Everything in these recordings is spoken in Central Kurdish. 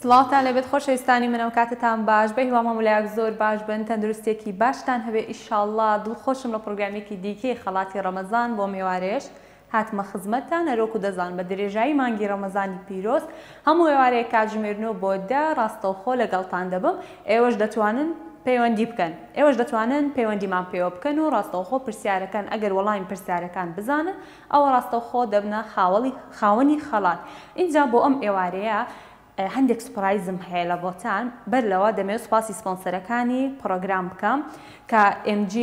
سڵاوتان لێبێت خۆشەویستانی من ئەوکاتەتان باش بەهیوام هەموو لایەک زۆر باش بن تەندروستیەکی باشتان هەبێ ئیشاڵڵا دڵخۆشم لە پڕۆگرامێکی دیکەی خەڵاتی ڕەمەزان بۆ مێوارێش هاتمە خزمەتتان هەروەکو دەزان بە درێژایی مانگی ڕەمەزانی پیرۆز هەموو ئێوارەیەک کاتژمێر نۆ بۆ دە ڕاستەوخۆ لەگەڵتان دەبم ئێوەش دەتوانن پەیوەندی بکەن ئێوەش دەتوانن پەیوەندیمان پێوە بکەن و ڕاستەوخۆ پرسیارەکان ئەگەر وەڵامی پرسیارەکان بزانن ئەوە ڕاستەوخۆ دەبنە خاوەڵی خاوەنی خەڵات ئینجا بۆ ئەم ئێوارەیە هەندێک surprise م هەیە لە بۆتان بەر لەوە دەمەوێت سوپاسی سپۆنسەرەکانی پڕۆگرام بکەم کە MG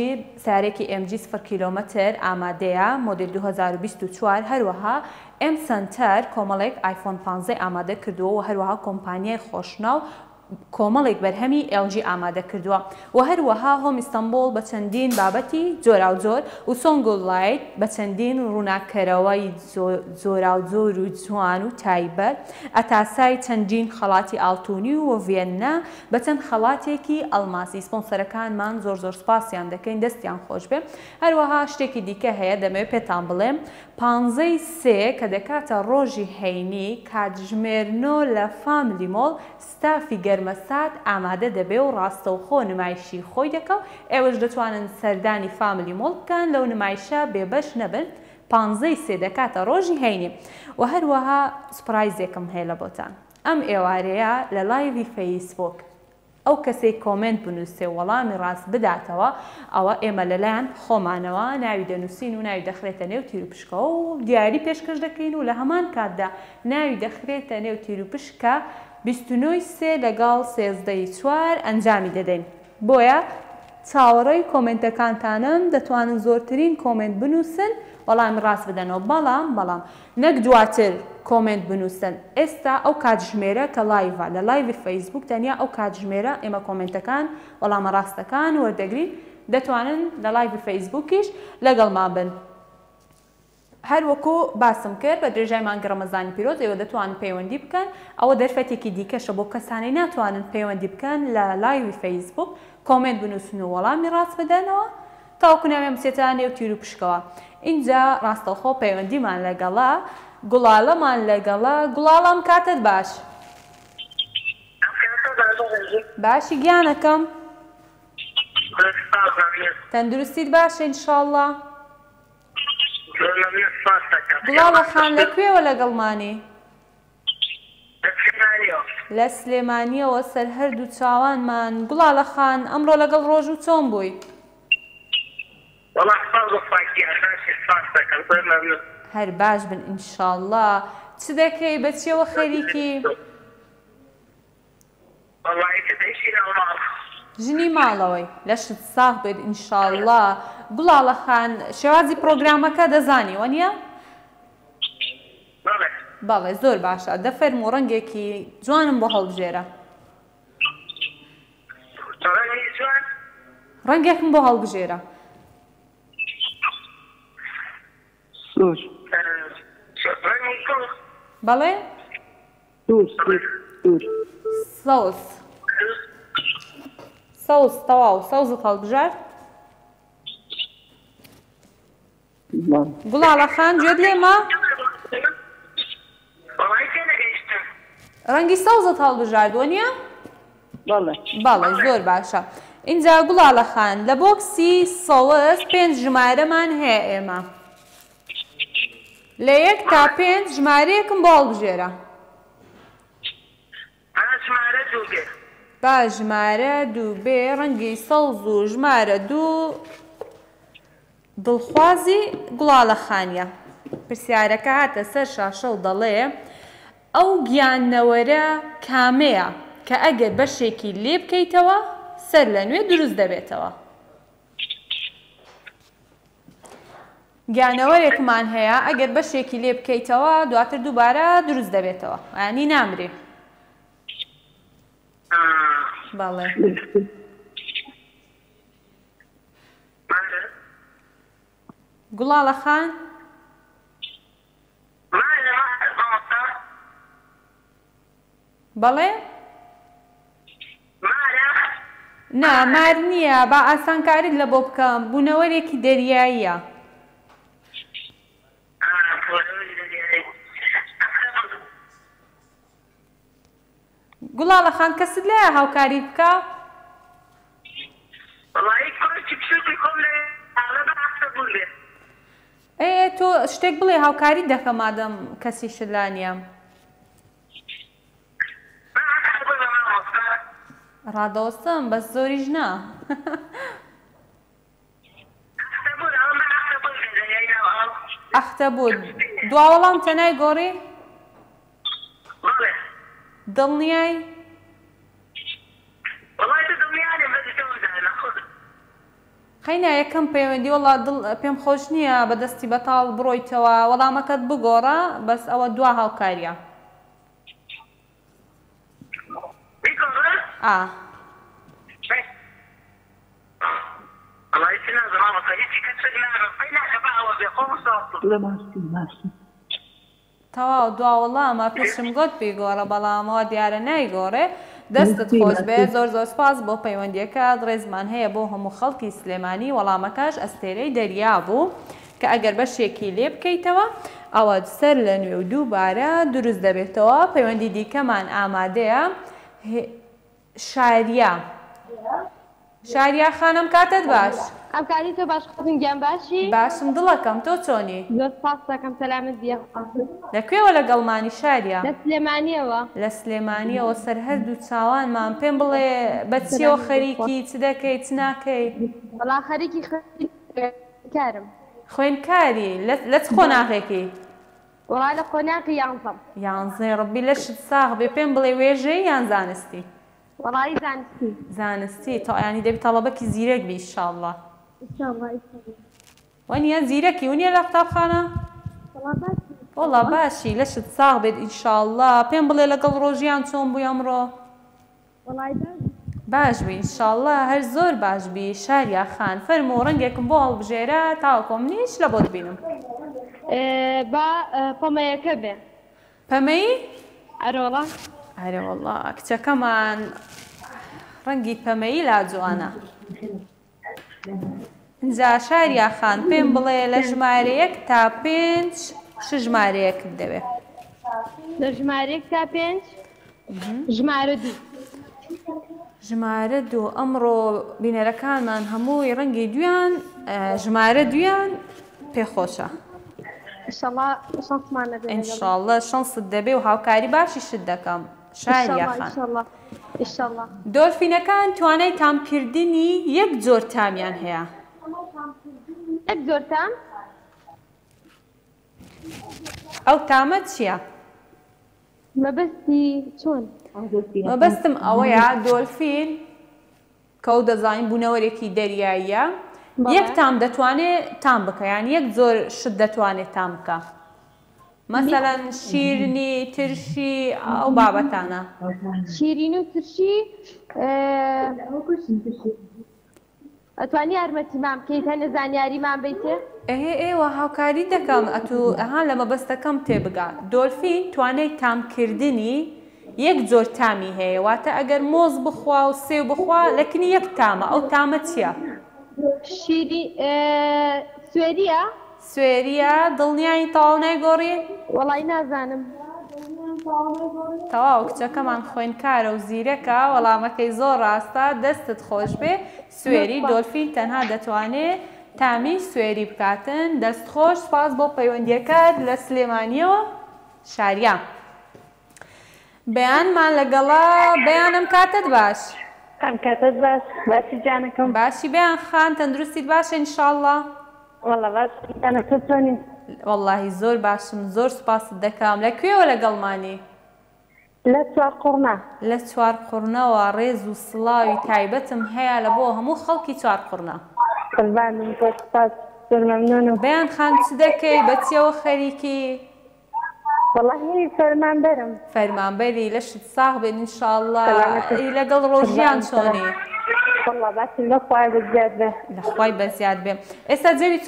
سەیارەیەکی MG سفر کیلۆمەتر ئامادەیە مۆدیل 2024 هەروەها ئێم سەنتەر کۆمەڵێک ئایفۆن پانزەی ئامادە کردووە و هەروەها کۆمپانیای خۆشناو کۆمەڵێک بەرهەمی ئێڵ جی ئامادە کردووە و هەروەها هۆم ئیستەنبوڵ بە چەندین بابەتی جۆراوجۆر و سۆنگول لایت بە چەندین ڕووناککەرەوەی جۆراوجۆر و جوان و تایبەت، ئەتاسای چەندین خەڵاتی ئاڵتونی و ڤیەننا بە چەند خەڵاتێکی ئەڵماسی، سپۆنسەرەکانمان زۆر زۆر سوپاسیان دەکەین دەستیان خۆشبێ. هەروەها شتێکی دیکە هەیە دەمەوێت پێتان بڵێم، پانزەی سێ کە دەکاتە ڕۆژی هەینی کاتژمێر نۆ لە فاملی مۆڵ ستافی گەرمەسات ئامادە دەبێ و ڕاستەوخۆ نمایشی خۆی دەکا و ئێوەش دەتوانن سەردانی فاملی مۆڵ بکەن لەو نمایشە بێبەش نەبن پانزەی سێ دەکاتە ڕۆژی هەینی وە هەروەها surprise ێکم هەیە لە بۆتان ئەم ئێوارەیە لە live ی فەیسبووک ئەو کەسەی comment بنووسێ و وەڵامی ڕاست بداتەوە ئەوە ئێمە لەلایەن خۆمانەوە ناوی دەنووسین و ناوی دەخرێتە نێو تیروپشکەوە و دیاری پێشکەش دەکەین و لە هەمان کاتدا ناوی دەخرێتە نێو تیروپشکە 29 ی سێ لەگەڵ 13 ی چوار ئەنجامی دەدەین بۆیە چاوەڕێی کۆمێنتەکانتانم دەتوانن زۆرترین comment بنووسن وەڵامی ڕاست بدەنەوە بەڵام بەڵام نەک دواتر comment بنووسن ئێستا ئەو کاتژمێرە کە live ە لە live ی فەیسبووک تەنیا ئەو کاتژمێرە ئێمە کۆمێنتەکان وەڵامە ڕاستەکان وەردەگرین دەتوانن لە live ی فەیسبووکیش لەگەڵمان بن. هەر وەکو باسم کرد بە درێژای مانگی ڕەمەزانی پیرۆز ئێوە دەتوانن پەیوەندی بکەن، ئەوە دەرفەتێکی دیکەشە بۆ کەسانەی ناتوانن پەیوەندی بکەن لە live ی فەیسبووک comment بنووسن و وەڵامی ڕاست بدەنەوە تاوەکو ناویان بچێتە نێو تیروپشکەوە ئینجا ڕاستەوخۆ پەیوەندیمان لەگەڵە گوڵالەمان لەگەڵە گوڵاڵەم کاتت باش. باشی گیانەکەم تەندروستیت باشە ان شاءاللە. گوڵاڵە خان لە کوێوە لەگەڵمانی؟ لە سلێمانیەوە سەر هەردوو چاوانمان گوڵاڵە خان ئەمڕۆ لەگەڵ ڕۆژوو چۆن بووی؟ هەر باش بن ئینشاڵڵا چ دەکەی بە چیەوە خەریکی؟ وەڵا ئیتر ئیشی ناو ماڵ. ژنی ماڵەوەی لەشت ساغ بێت ان شاءاللە گوڵاڵە خان شێوازی پڕۆگرامەکە دەزانی وەنیە؟ بەڵێ. بەڵێ زۆر باشە دە فەرموو ڕەنگێکی جوانم بۆ هەڵبژێرە. ڕەنگی جوان؟ ڕەنگێکم بۆ هەڵبژێرە. سوور. ڕەنگی سەوز. بەڵێ؟ سوور سوور سوور. سەوز سەوز تەواو سەوزت هەڵبژارد گوڵاڵە خان گوێت لێمە ڕەنگی سەوزت هەڵبژارد وەنیە؟ بەڵێ بەڵێ زۆر باشە ئینجا گوڵاڵە خان لە بۆکسی سەوز پێنج ژمارەمان هەیە ئێمە لە یەک تا پێنج ژمارەیەکم بۆ هەڵبژێرە. با ژمارە دوو بێ. با ژمارە دوو بێ ڕەنگی سەوز و ژمارە دوو دڵخوازی گوڵاڵە خانیە. پرسیارەکە هاتە سەر شاشە و دەڵێ، ئەو گیانەوەرە کامەیە کە ئەگەر بەشێکی لێ بکەیتەوە سەر لە نوێ دروست دەبێتەوە؟ گیانەوەرێکمان هەیە ئەگەر بەشێکی لێ بکەیتەوە دواتر دووبارە دروست دەبێتەوە یانی نامرێ. بەڵێ. گوڵاڵە خان. بەڵێ؟ مارە؟ نا مار نییە، با ئاسانکاریت لە بۆ بکەم، بوونەوەرێکی دەریاییە. ئا بوونەوەری دەریایی. ئەخەبوو. گوڵاڵە خان کەست لایە هاوکاریت بکا؟ وەڵایی کوڕێکی بچوکی خۆم لە ئاڵە بە ئەختە بوون بێ. ئەی ئێ تۆ شتێک بڵێ هاوکاریت دەکەم مادەم کەسیشت لا نییە. با ئەختە بوون بە مامۆستا. ڕادەوەستم بەس زۆریش نا. ئەختە بوون ئەڵێم با ئەختە بوون بێ دەریای ناو ئاو. ئەختە بوون. دوا وەڵام تە نایگۆڕی؟ بەڵێ. دڵنیای؟ وەڵای تۆ دڵنیا نیم بەس تۆم زانا خۆ. قەینا یەکەم پەیوەندی وەڵا دڵ پێم خۆش نییە بە دەستی بەتاڵ بڕۆیتەوە وەڵامەکەت بگۆڕە بەس ئەوە دوا هاوکاریە. بیگۆڕە؟ ئا. وەڵا هیچی نازم مامۆستا هیچی کەسێک ناڕۆ قەیناکە با ئەوە بێ خۆم ساڵ. بڵێ ماسی ماسی. تەواو دوا وەڵامە پێشم گۆت بیگۆڕە بەڵام وا دیارە نایگۆڕێ دەستت خۆش بێ زۆر زۆر سپاس بۆ پەیوەندیەکەت ڕێزمان هەیە بۆ هەموو خەڵکی سلێمانی وەڵامەکەش ئەستێرەی دەریا بوو کە ئەگەر بەشێکی لێ بکەیتەوە ئەوە سەر لە نوێ و دووبارە دروست دەبێتەوە پەیوەندی دیکەمان ئامادەیە شاریا شاریا خان ئەم کاتەت باش. ئەم کاتی تۆ باش خاتون گیان باشی؟ باشم دڵەکەم تۆ چۆنی؟ زۆر سپاست دەکەم سەلامەت بی یاخوا. لە کوێوە لەگەڵمانی شاریا؟ لە سلێمانیەوە. لە سلێمانیەوە سەر هەردوو چاوانمان پێم بڵێ بە چیەوە خەریکی چ دەکەی چ ناکەی؟ وەڵا خەریکی خوێندکارم. خوێندکاری لە چ قۆناغێکی؟ وەڵا لە قۆناغی یانزەم. یانزەی ڕەبی لەشت ساغ بێ پێم بڵێ وێژەیی یان زانستی؟ وەڵایی زانستی. زانستی تۆ یانی دەبی تەڵەبەکی زیرەک بی ئیشاڵڵا. ئیشاڵڵا ئیشاڵڵا. وەنیە زیرەکی ونیە لە قوتابخانە؟ وەڵا باشی. وەڵا باشی لەشت ساغ بێت ئینشاڵڵا پێم بڵێ لەگەڵ ڕۆژیان چۆن بووی ئەمڕۆ؟ وەڵای باش بوو. باش بووی ئینشاڵڵا هەر زۆر باش بی شاریا خان فەرموو ڕەنگێکم بۆ هەڵبژێرە تاوەکۆ منیش لە بۆت بینم. با پەمەیەکە بێ. پەمەیی؟ ئەرەوەڵا. ئەرەوەڵا کچەکەمان ڕەنگی پەمەیی لا جوانە. ئینجا شاریا خان پێم بڵێ لە ژمارە یەک تا پێنج چ ژمارەیەکت دەوێ؟ لە ژمارە یەک تا پێنج ژمارە دوو. ژمارە دوو ئەمڕۆ بینەرەکانمان هەمووی ڕەنگی دویان ژمارە دویان پێخۆشە. ئینشەڵا شەنسمان نەبێ لەگەڵ. ئینشەڵا شەنست دەبێ و هاوکاری باشیشت دەکەم شاریا خان. ئیشەڵا. دۆلفینەکان توانای تامکردنی یەک جۆر تامیان هەیە. یەک جۆر تام؟ ئەو تامە چییە؟ مەبەستی چۆن؟ مەبەستم ئەوەیە دۆلفین کە ئەو دەزانین بوونەوەرێکی دەریاییە یەک تام دەتوانێ تام بکە یان یەک جۆر شت دەتوانێت تام بکە مەسەلەن شیرنی ترشی ئەو بابەتانە. شیرین و ترشی ئەتوانی یارمەتیمان بکەیت هەنێ زانیاریمان بەیتێ؟ ئێ ئێوە هاوکاری دەکەم ئەتوو ئەها لە مەبەستەکەم تێبگە دۆلفین توانای تامکردنی یەک جۆر تامی هەیە واتە ئەگەر مۆز بخوا و سێو بخوا لەکنی یەک تامە ئەو تامە چیە؟ شیری سوێریە؟ سوێریە دڵنیایی تەواو نایگۆڕی؟ وەڵای نازانم. تەواو کچەکەمان خوێنکارە و زیرەکە وەڵامەکەی زۆر ڕاستە دەستت خۆشبێ سوێری دۆلفین تەنها دەتوانێ تامی سوێری بکاتن دەست خۆش سوپاس بۆ پەیوەندیەکەت لە سلێمانیەوە شاریا بەیانمان لەگەڵە بەیان ئەم کاتەت باش. ئەم کاتەت باش باشی جانەکەم. باشی بەیان خان تەندروستیت باشە ان شاءاللە. وەڵا باشم گیانە تۆ چۆنی؟ وەڵاهی زۆر باشم زۆر سوپاست دەکەم لە کوێوە لەگەڵمانی؟ لە چوارقوڕنە. لە چوارقوڕنەوە ڕێز و سڵاوی تایبەتم هەیە لە بۆ هەموو خەڵکی چوارقوڕنە. قوربانم زۆر سوپاس زۆر مەمنونم. بەیان خان چ دەکەی بە چیەوە خەریکی؟ وەڵاهی فەرمانبەرم. فەرمانبەری لەشت ساغ بێت ان شاء اللە سەلامەتت ئەی لەگەڵ ڕۆژیان قوربانت سەلام چۆنی؟ وەڵا باشم لە خوای بەزیاد بێ. لە خوای بەزیاد بێ ئێستا جەوی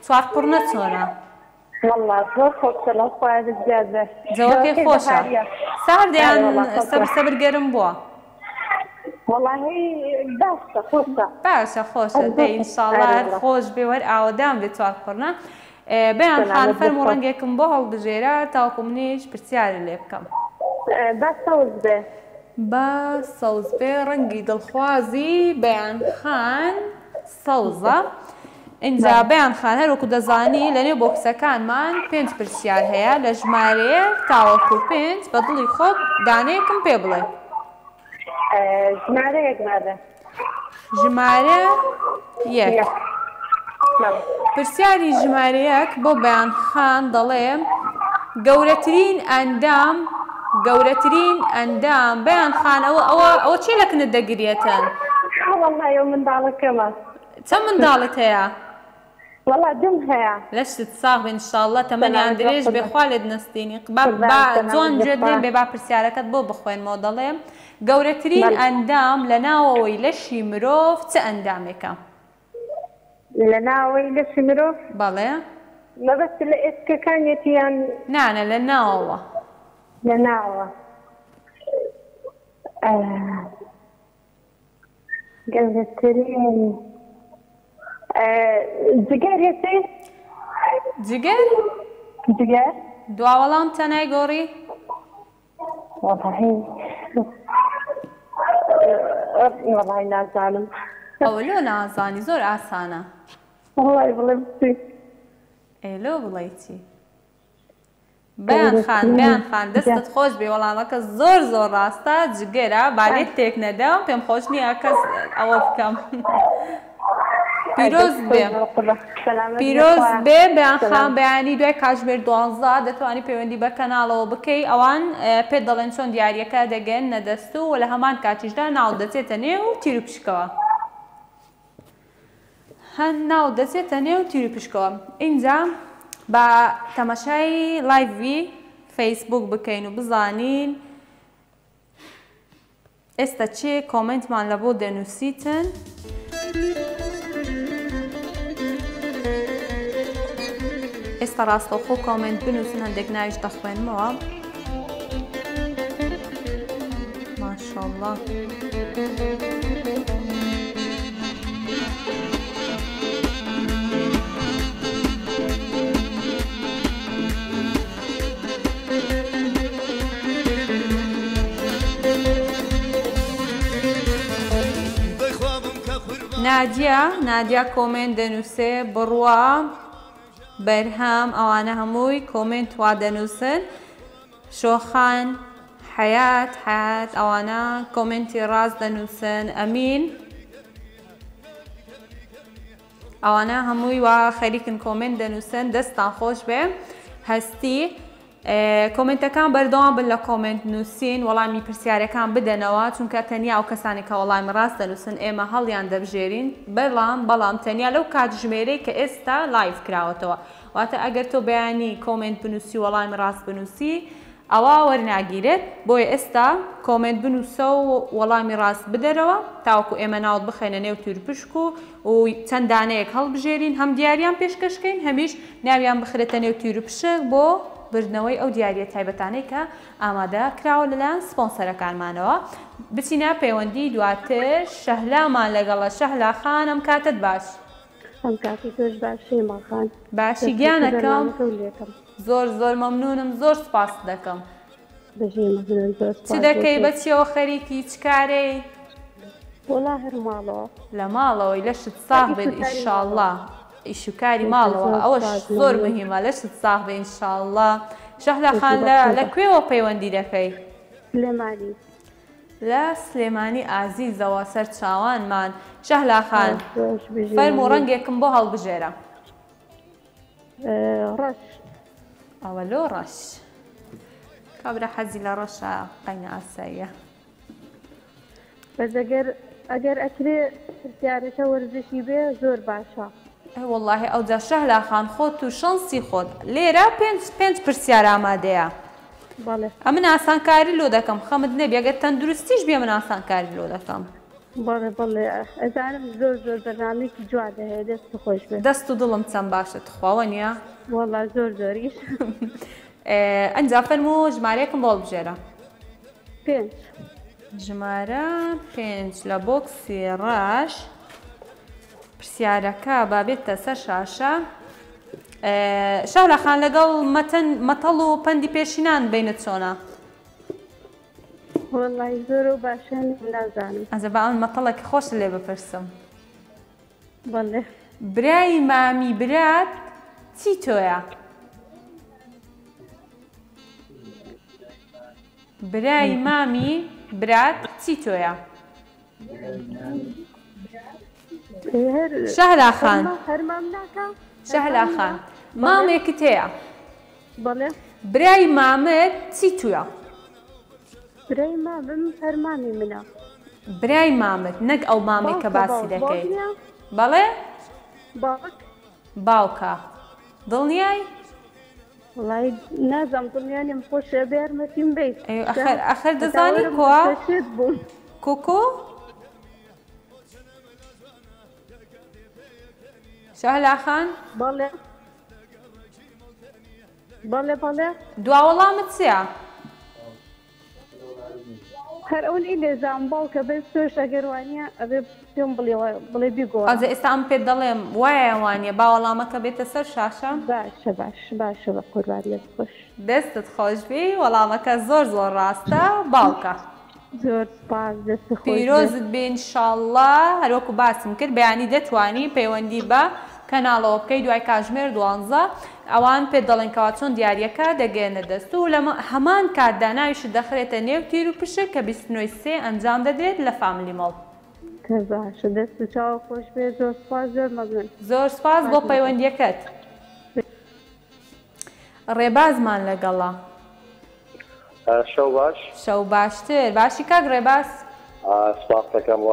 چوارقوڕنە چۆنە؟ وەڵا زۆر خۆشە لە خوای بەزیاد بێ جەوەکەی جەوەکەی خۆشە بەهاریە سارد ئەرێ یان وەڵا سەبر خۆشە سەبر گەرم بووە؟ وەڵاهی باشە خۆشە باشە خۆشە هەر دەی زۆر ان شاء اللە ئەرێ هەر وەڵا خۆش بێ و هەر ئاوەدان بێ چوارقوڕنە بەیان خان سەلامەت بێت فەرموو خوا ڕەنگێکم بۆ هەڵبژێرە تاوەکو منیش پرسیارت لێ بکەم. با سەوز بێ. با سەوز بێ ڕەنگی دڵخوازی بەیان خان سەوزە ئینجا بەیان خان هەر وەکو دەزانی لە نێو بۆکسەکانمان پێنج پرسیار هەیە لە ژمارەیەک تاوەکو پێنج بە دڵی خۆت دانەیەکم پێ بڵێ. ژمارە یەک بابە. ژمارە یەک. پرسیاری ژمارە یەک بۆ بەیان خان دەڵێ گەورەترین ئەندام گەورەترین ئەندام بەیان خان ئەوە ئەوە ئەوە چی لە کنت دەگریێتن؟ وەڵڵا ئەو منداڵەکەمە. چەند منداڵت هەیە؟ وەڵا دوم هەیە. لەشت ساغ بێ انشاءاللە تەمەنیان درێژ بێ خوا لێت نەستێنی با با جوان گوێت لێم بێ با پرسیارەکەت بۆ بخوێنمەوە دەڵێ گەورەترین ئەندام لە ناوەوەی لەشی مرۆڤ چ ئەندامێکە؟ لە ناوەوەی لەشی مرۆڤ؟ بەڵێ. مەبەست لە ئێسکەکانیەتی یان؟ نا نا لە ناوەوە. لە ناوەوە. گەورەترین جگەر یەتی؟ جگەر؟ جگەر. دوا وەڵام تەنای گۆڕی؟ وەڵاهی وەڵاهی نازانم. ئەوە لۆ نازانی زۆر ئاسانە. وەڵاهی بڵێم چی؟ ئێ لۆ بڵێی چی؟ بەیان خان بەیان خان دەستت خۆش بێ وەڵامەکە زۆر زۆر ڕاستە جگەرە با لێت تێک نەدەم پێم خۆش نییە کەس ئەوە بکەم پیرۆز بێ پیرۆز بێ بەیان خان بەیانی دوای کاتژمێر دوانزە دەتوانی پەیوەندی بە کەناڵەوە بکەی ئەوان پێت دەڵێن چۆن دیاریەکە دەگەن نەدەست و لە هەمان کاتیشدا ناو دەچێتە نێو تیروپشکەوە. هەن ناو دەچێتە نێو تیروپشکەوە ئینجا با تەماشای لایڤی فەیسبوک بکەین و بزانین ئێستا چێ کۆمنتمان لە بۆ دەنووسیتن. ئێستا ڕاستەوخۆ کۆمنت بنووسن هەندێک ناویش دەخوێنمەوە. ماشاءاللە. نادیا نادیا کۆمێنت دەنووسێ بڕوا بەرهەم ئەوانە هەمووی کۆمێنت وا دەنووسن شۆخان حەیات حەیات ئەوانە کۆمێنتی ڕاست دەنووسن ئەمین ئەوانە هەمووی وا خەریکن کۆمێنت دەنووسن دەستان خۆش بێ هەستی کۆمنتەکان بەردەوام بن لە کۆمنت نووسین وەڵامی پرسیارەکان بدەنەوە چونکە تەنیا ئەو کەسانی کە وەڵامی ڕاست دەنووسن ئێمە هەڵیان دەبژێرین بەڵام بەڵام تەنیا لەو کاتژمێرەی کە ئێستا live کراوەتەوە واتە ئەگەر تۆ بەیانی کۆمێنت بنووسی وەڵامی ڕاست بنووسی ئەوا وەرناگیرێت بۆیە ئێستا کۆمێنت بنووسە و وەڵامی ڕاست بدەرەوە تاوەکو ئێمە ناوت بخەینە نێو تیروپشک و و چەند دانەیەک هەڵبژێرین هەم دیاریان پێشکەش کەین هەمیش ناویان بخرێتە نێو تیروپشک بۆ بردنەوەی ئەو دیاریە تایبەتانەی کە ئامادە کراوە لەلایەن سپۆنسەرەکانمانەوە بچینە پەیوەندی دواتر شەهلامان لەگەڵە شەهلا خان ئەم کاتەت باش. ئەم کاتی تۆش باش شەیما خان. باشی گیانەکەم زۆر زۆر مەمنونم زۆر سوپاست دەکەم. بژی مەمنون زۆر چ دەکەی بە چیەوە خەریکی چ کارەی؟ وەڵا هەر ماڵەوە. لە ماڵەوەی لەشت ساغ بێت ئیشاڵڵا ئیش و کاری ماڵەوە ئەوەش زۆر مهمە لەشت ساغ بێ ئینشاڵڵا شەهلا خان لە لە کوێوە پەیوەندی دەکەی؟ سلێمانی. لە سلێمانی ئازیزەوە سەر چاوانمان شەهلا خان فەرموو ڕەنگێکم بۆ هەڵبژێرە. ڕەش. ئەوە لۆ ڕەش کابرا حەزی لە ڕەشە قەینە ئاساییە. بەس ئەگەر ئەگەر ئەکرێ پرسیارەکە وەرزشی بێ زۆر باشە. ئەی وەڵاهی ئەوجا شەهلا خان خۆت و شەنسی خۆت لێرە پێنج پێنج پرسیار ئامادەیە بەڵێ. ئەمن ئاسانکاری لۆ دەکەم خەمت نەبی ئەگەر تەندروستیش بێ من ئاسانکاری لۆ دەکەم. بەڵێ بەڵێ ئەزانم زۆر زۆر بەرنامەیەکی جوانت هەیە دەست خۆش بێ. دەست و دڵم چەند باشە تخوا وەنیە؟ وەڵا زۆر زۆریش. ئەنجا فەرموو ژمارەیەکم بۆ هەڵبژێرە. پێنج. ژمارە پێنج لە بۆکسی ڕەش پرسیارەکە با بێتە سەر شاشە شەهلا خان لەگەڵ مەتەن مەتەڵ و پەندی پێشینان بینت چۆنە؟ وەڵای زۆر و باشە نیم نازانم. ئەجە با ئەمن مەتەڵێکی خۆشت لێ بپرسم. بەڵێ. برای مامی برات چی تۆیە؟ برای مامی برات چی تۆیە؟ شەهلا خان شەهلا خان مامێکت هەیە برای مامت چی توە؟ برای مامم هەر مامی منە. برای مامت نەک ئەو مامەی کە باسی دەکەی. بەڵێ؟ باوک. باوکە. دڵنیای؟ وەڵای نازانم دڵنیا نیم خۆشە بێ یارمەتیم بەی. ئەی ئەخەر ئەخەر دەزانی کوا؟ شێت بووم. کوکو؟ شەهلا خان؟ بەڵێ بەڵێ بەڵێ. دوا وەڵامت چییە؟ هەر ئەون ئی لێزام باوکە بەس تۆش ئەگەر وانیە ئەبێ پێم بڵێ بڵێ بیگۆڕە. ئەجە ئێستا ئەم پێت دەڵێم وایە یان وانیە با وەڵامەکە بێتە سەر شاشە. باشە باش باشە بە قوربان دەست خۆش. دەستت خۆش بی وەڵامەکە زۆر زۆر ڕاستە باوکە. زۆر سپاس دەست خۆش بێ. پیرۆزت بێ ان شاءاللە هەروەکو باسم کرد بەیانی دەتوانی پەیوەندی بە کەناڵەوە بکەی دوای کاژمێر دوانزە ئەوان پێت دەڵێن کەوا چۆن دیاریەکە دەگەیەنە دەست و لە هەمان کاتدا ناویشت دەخرێتە نێو تیر و پشک کە 29 ی سێ ئەنجام دەدرێت لە فاملی مۆڵ. باشە دەست و چاوت خۆش بێت زۆر سوپاس زۆر مەمنون. زۆر سوپاس بۆ پەیوەندیەکەت. ڕێبازمان لەگەڵە. شەو باش. شەو باشتر باشی کاک ڕێباز؟ سوپاست دەکەم و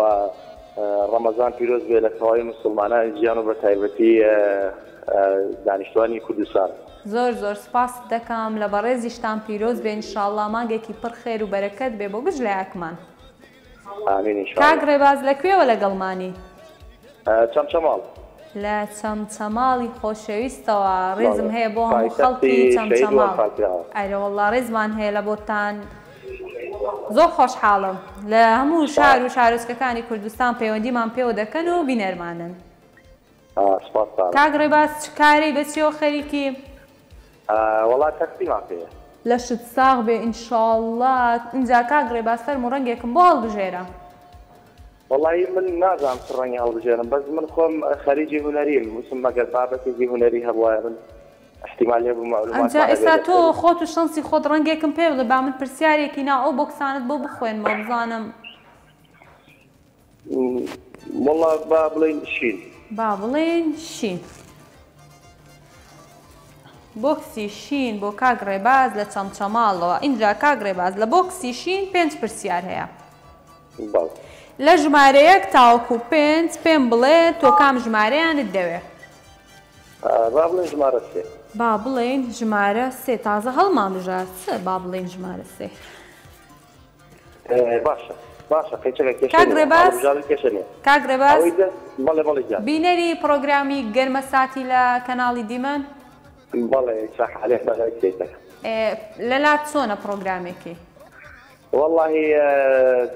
ڕەمەزان پیرۆز بێ لە تەواوی موسڵمانانی جیهان و بە تایبەتی دانیشتوانی کوردستان. زۆر زۆر سوپاست دەکەم لە بەڕێزیشتان پیرۆز بێ ان شاءاللە مانگێکی پڕ خێر و بەرەکەت بێ بۆ گشت لایەکمان. ئامین ان شاء کاک اللە. ڕێباز لە کوێوە لەگەڵمانی؟ چەمچەماڵ. لە چەمچەماڵی خۆشەویستەوە ڕێزم بەڵێ هەیە بۆ هەموو پایتەختی خەڵکی شەهید و چەمچەماڵ ئەنفالکراوە. ئەرەوەڵا ڕێزمان هەیە لە بۆتان زۆر خۆشحاڵم لە هەموو شار سوپاس و شارۆچکەکانی کوردستان پەیوەندیمان پێوە دەکەن و بینەرمانن. سوپاستانم. کاک ڕێباز چ کارەی بە چیەوە خەریکی؟ وەڵا تەکسیمان پێیە. لەشت ساغ بێ ان شاءاللە ئینجا کاک ڕێباز فەرموو ڕەنگێکم بۆ هەڵبژێرە. وەڵایی من نازانم چ ڕەنگێ هەڵبژێرم بەس من خۆم خەریکی هونەریم وتم ئەگەر بابەتێکی هونەری هەبوایە من ئیحتیمال هەبوو ئەجا مەعلوماتمان هەبێ ئێستا تۆ لەسەری. خۆت و شەنسی خۆت ڕەنگێکم پێ بڵێ با من پرسیارێکی ناو ئەو بۆکسانەت بۆ بخوێنمەوە بزانم. وەڵا با بڵێین شین. با بڵێین شین. بۆکسی شین بۆ کاک ڕێباز لە چەمچەماڵەوە ئینجا کاک ڕێباز لە بۆکسی شین پێنج پرسیار هەیە. بەڵێ. لە ژمارە یەک تاوەکو پێنج پێم بڵێ تۆ کام ژمارەیانت دەوێ؟ با بڵێین ژمارە سێ. با بڵێین ژمارە سێ تازە هەڵمان بژارد چ با بڵێین ژمارە سێ. باشە باشە قەیچەکە کێشە کاک نیە ڕێباز هەڵبژاردن کێشە نیە کاک ڕێباز ئەوەی دەست بەڵێ بەڵێ گیان. بینەری پڕۆگرامی گەرمە ساتی لە کەناڵی دیمەن؟ بەڵێ ساحە لێ بەغای سەیتەکە. لەلات چۆنە پڕۆگرامێکی؟ وەڵاهی